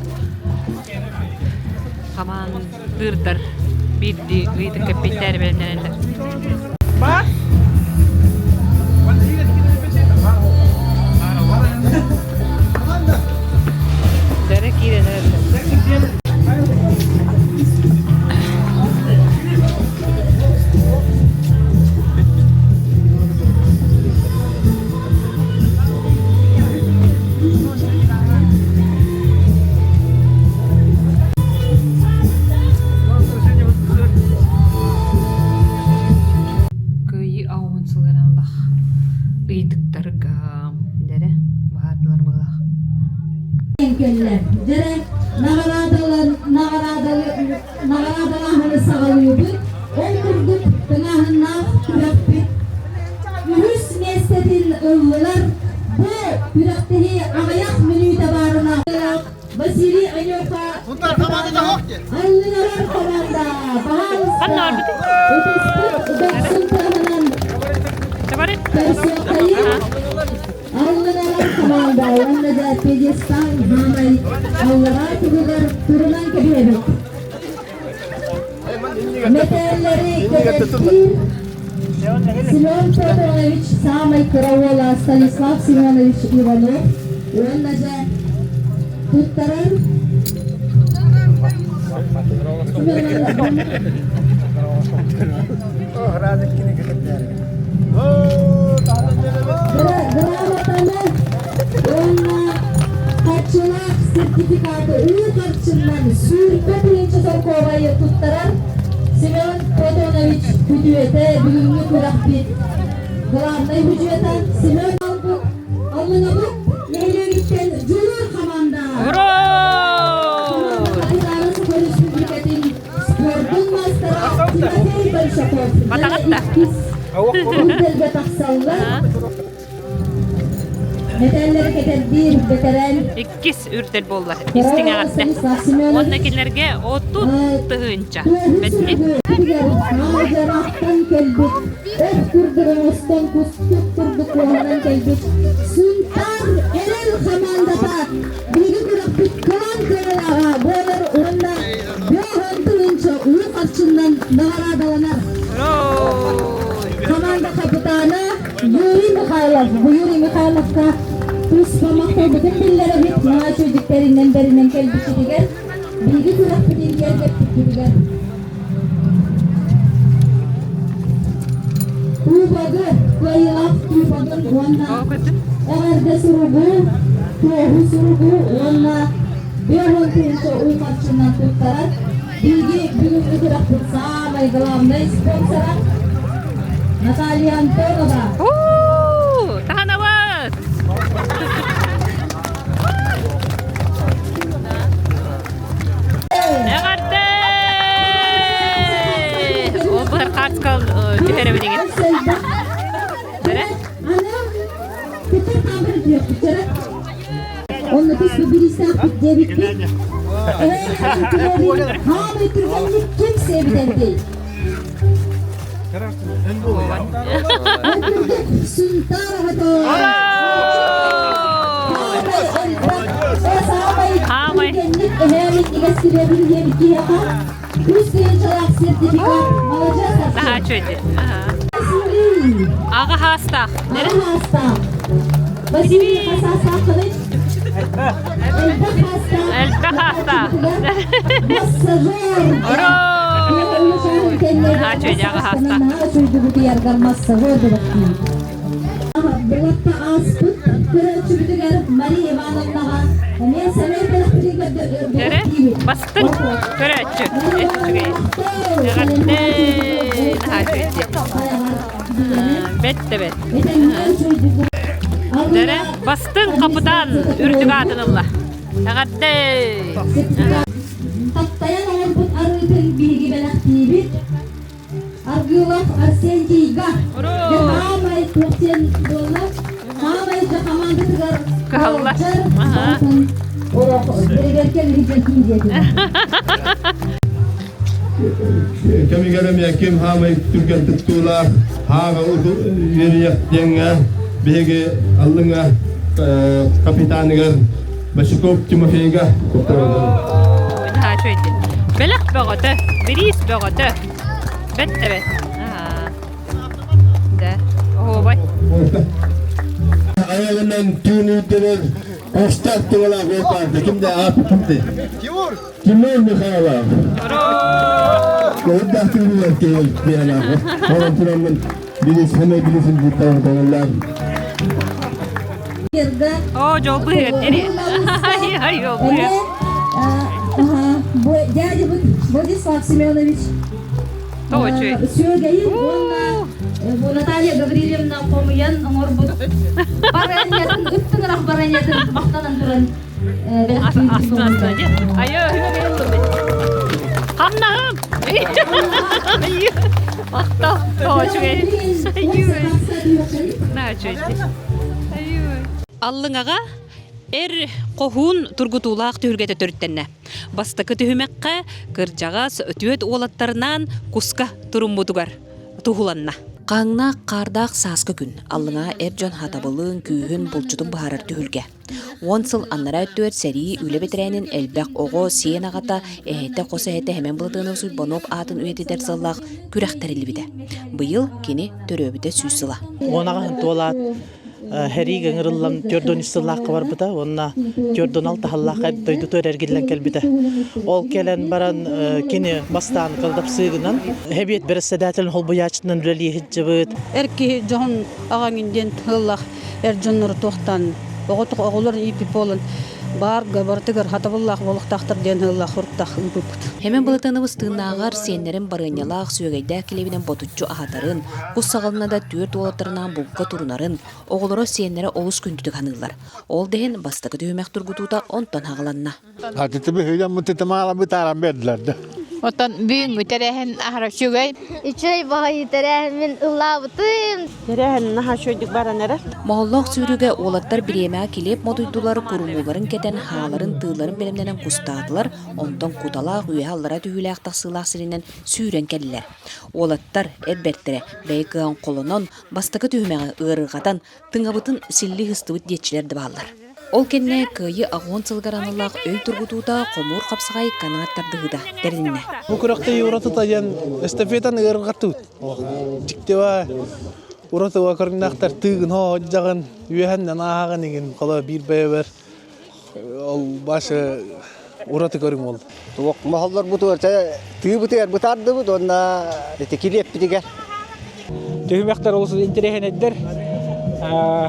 Хамаандыырдар биирдии ыйытык кэппиттээри бэлэмнэнэллэр. Дэрэ киирэн эрэллэр. Кыайыы ауын сылыранлах ыйдыктарга дэрэ баһаардылар быһылаах. Кэллэ. Дэрэ наҕараадалааһыны саҕалыыбыт. Ол курдук тыҥааһыннаах күрэхпит үһүс миэстэтин ыллылар. Бу күрэхтэһии аҕыйах мүнүүтэ баарына Василий Анёха Аллынарар команда баһаалыста ытыспыт дохсун тыаһынан көрсүөххэйин. Аллынарар команда уонна да пьедестал хаамай аллараа туһугар турунан кэбиһэбит. Мэтээллэри кэтэрдиир Семен Платонович саамай кыра уола Станислав Семенович Иванов уонна дьэ туттарар Грамотаны уонна харчылаах сертификаты уу харчынан 25 солкуобайы туттарар Семен Платонович күтүөтэ бүгүҥҥү күрэхпит главнай бюджета Семен Албыт Аллынабыт нэһилиэгиттэн Дьулуур хамаанда Капитаны Саха Республикатын спордун маастара Тимофей Большаков иккис үрдэлгэ тахсаллар. Мэтээллэри кэтэрдиир бэтэрээн Иккис үрдэл буолла. Истиҥ эҕэрдэ. Уонна кинилэргэ 30 тыһыынча. Бэттик. Маажараттан кэлбит, өх курдук оҥостон кустук курдук куоһанан кэлбит Сунтаар Эрэл хамаандата биһиги күрэхпит кылаан кыайыылааҕа буолар уонна 50 тыһыынча уу харчынан наҕараадаланар. Команда капитана Юрий Михайлов. Юрий Михайловка туспа махталбытын биллэрэбит наһаа үчүгэйдиктэринэн бэринэн кэлбиккитигэр, биһиги күрэхпитин киэргэппиккитигэр. Кубогы, кыайыылаах кубогын уонна эҕэрдэ суругу, туоһу суругу уонна 50 тыһыынча уу харчынан туттарар биһиги бүгүҥҥү күрэхпит саамай главнай спонсора Наталья Антонова. Таһанабыт! Эҕэрдэ! Ол быһар хаартыска түһэрэбин игин. Эрэ? Онно тус бириистээх диэбиппит. Хаамай түргэнник ким сиэбитэрдий? Сунтаар аҕата. Хаамай. Түргэнник эһээбит игэстибэбин диэбит киһиэхэ 3 тыһыынчалаах сертификат маладьыас. Наһаа үчүгэй. Аҕа хаастаах. Аҕа хаастаах. Василий хасаастааххыный? Элбэх хаастаах. Элбэх хаастаах. Массажер. Ура! Наһаа үчүгэй аҕа хаастаах. Наһаа үчүгэй массажер дебаттыы. Былатта ааспыт көрөөччүбүтүгэр Мария Ивановнаҕа эмиэ сэмэй бэлэхпитин Эрэ бастыҥ көрөөччү. Үчүгэй. Эҕэрдэ! Наһаа үчүгэй. Бэт да бэт. Дэрэ бастыҥ хапытаан үрдүк аатын ылла. Эҕэрдэ! Таптайан оҥорбут арыытын биһиги бэлэхтиибит. Аргылов Арсентийга Хаамай туох диэн буолла? Хаамай дьэ хамаандатыгар Кыһалла. Бэригэркэ биһиги диэтин. Кэмигэр эмиэ ким хаамай түргэн туттуулаах хааҕа үөрүйэх диэҥҥэ биһиги Аллыҥа капитаныгар Башиков Тимофейга Наһаа үчүгэй. Бэлэх бөҕөтө, бириис бөҕөтө. Бэт да бэт. Да, оһуобай. Айылынан түүн үрдүнэн Кустаах тыгалаах уолбаарда кимде аапы кимде? Тимур! Тимур Михайлов! Көһүрдээх тыгылар киһи биһэлээх. Онон тураммын билис хэмэ билисин диттан Оо, дьолбуһуйат ери. Ай, ай, дьолбуһуйат. Дядя Владислав Семенович Тоочуй. Сүөгэйин уонна Наталья Гаврильевна хомуйан оҥорбут барыанньатын, ыттыҥырах барыанньатын махтанан туран Айа, Хамнаһым! Махтал, тоочуй. Аллыҥаҕа эр хоһуун тургутуулаах түһүлгэтэ төрүттэннэ. Бастакы түһүмэххэ кырдьаҕас түөрт уолаттарынаан куска туруммутугар туһуланна. Хаһыҥнаах хаардаах сааскы күн Аллыҥаа эр дьон хатабылын, күүһүн, булчутун быһаарар түһүлгэ. Уон сыл аннараа өттүгэр сэрии, үлэ бэтэрээнин элбэх оҕо, сиэн аҕата, эһэтэ, хос эһэтэ Сэмэн Былатыанов Уйбанов аатын үйэтитэр сыаллаах күрэх тэриллибитэ. Быйыл кини төрөөбүтэ 100 сыла. Уон аҕаһын туолаат Хэриигэ ыҥырыллан 43 сыллаахха барбыта уонна 46 сыллаахха дойдутугар эргиллэн кэлбитэ. Ол кэлэн баран кини бастаан кылдапсыыгынан Хэбиэт бэрэссэдээтэлин холбуйааччытынан үлэлии сылдьыбыт. Эр киһи дьоһун аҕаҥын диэн тыллах эр дьоннору туохтан оҕолор ииппит буолан баарга барытыгар хатабыллаах буолуохтаахтар диэн ыаллаах хуруктаах ыыппыппыт. Хэмэн Былатыанабыс тыыннааҕар сиэннэрин барыанньалаах сүөгэйдээх килиэбинэн ботуччу аһатарын, кус саҕалана да түөрт уолаттарынаан булка турунарын, оҕолоро сиэннэрэ олус күндүтүк саныыллар. Ол да иһин бастакы түһүмэх тургутуута онтон хаҕыланна. Оттон бүгүҥҥү тэрээһин аһара үчүгэй. Үчүгэй баҕайы тэрээһин мин ыллаабытым. Тэрээһин наһаа үчүгэйдик баран эрэр. Моһоллоох сүүрүүгэ уолаттар бириэмэҕэ килиэп мотуйдулар, курумууларын кэтэн, хааларын, тыыларын бэлэмнэнэн кустаатылар, онтон куталаах үөһэ-аллара түһүүлээх тахсыылаах сиринэн сүүрэн кэллилэр. Уолаттар, эр бэртэрэ, бэйэ кыаҕын холонон, бастакы түһүмэҕи ыарырҕатан, тыҥабытын силлии сыстыбыт диэччилэр да бааллар. Ол кэннэ Кыайыы 80 сылыгар аналлаах өй тургутуута хомуур хапсаҕай канаат тардыһыыта тэрилиннэ. Бу күрэхтэһии уратыта диэн эстафетаны ыарырҕаттыбыт. Дьиктива уратыга көрүҥнээхтэр тыыгын хоодьаҕын, үөһэннэн ааһаҕын игин холо биир бэйэбэр ол башы ураты көрүҥ ол. Туох моһоллорбутугар тыыбытыгар бытаардыбыт уонна ити килиэппитигэр. Түһүмэхтэр олус интэриэһинэйдэр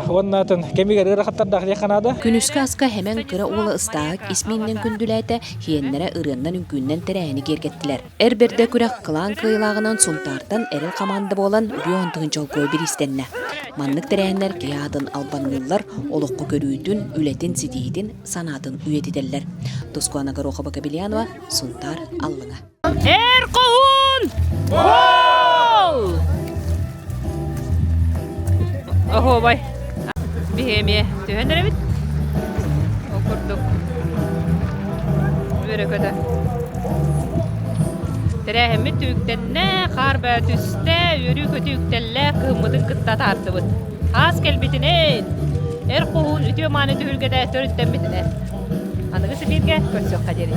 уонна атын кэмигэр ыарахаттардаах диэххэ наада. Күнүскү аска Хэмэн кыра уола ыстааһык ис мииннэн күндүлээтэ, хиэннэрэ ырыаннан-үҥкүүннэн тэрээһини киэргэттилэр. Эр бэрдэ күрэх кылаан кыайыылааҕынан Сунтаартан Эрэл хамаанда буолан Бүөн тыһыынча бириистэннэ. Маннык тэрээһиннэр киһи аатын албанныыллар, олоххо көрүүтүн, үлэтин, ситиһиитин, санаатын үйэтитэллэр. Тускуана Горохова-Кобельянова, Сунтаар, Аллыҥа. Эр хоһуун! Гол! Оһуобай. Биһи эмиэ түһэн эрэбит. Ол курдук үөрэ-көтө. Тэрээһиммит түмүктэннэ, хаар баа түстэ, үөрүү-көтүү үктэллэ, кыһыммытын кытта атаардыбыт. Хаас кэлбитинэн, эр хоһуун үтүө мааны түһүлгэтэ төрүттэммитинэн. Аныгы сибииргэ көрсүөххэ диэри.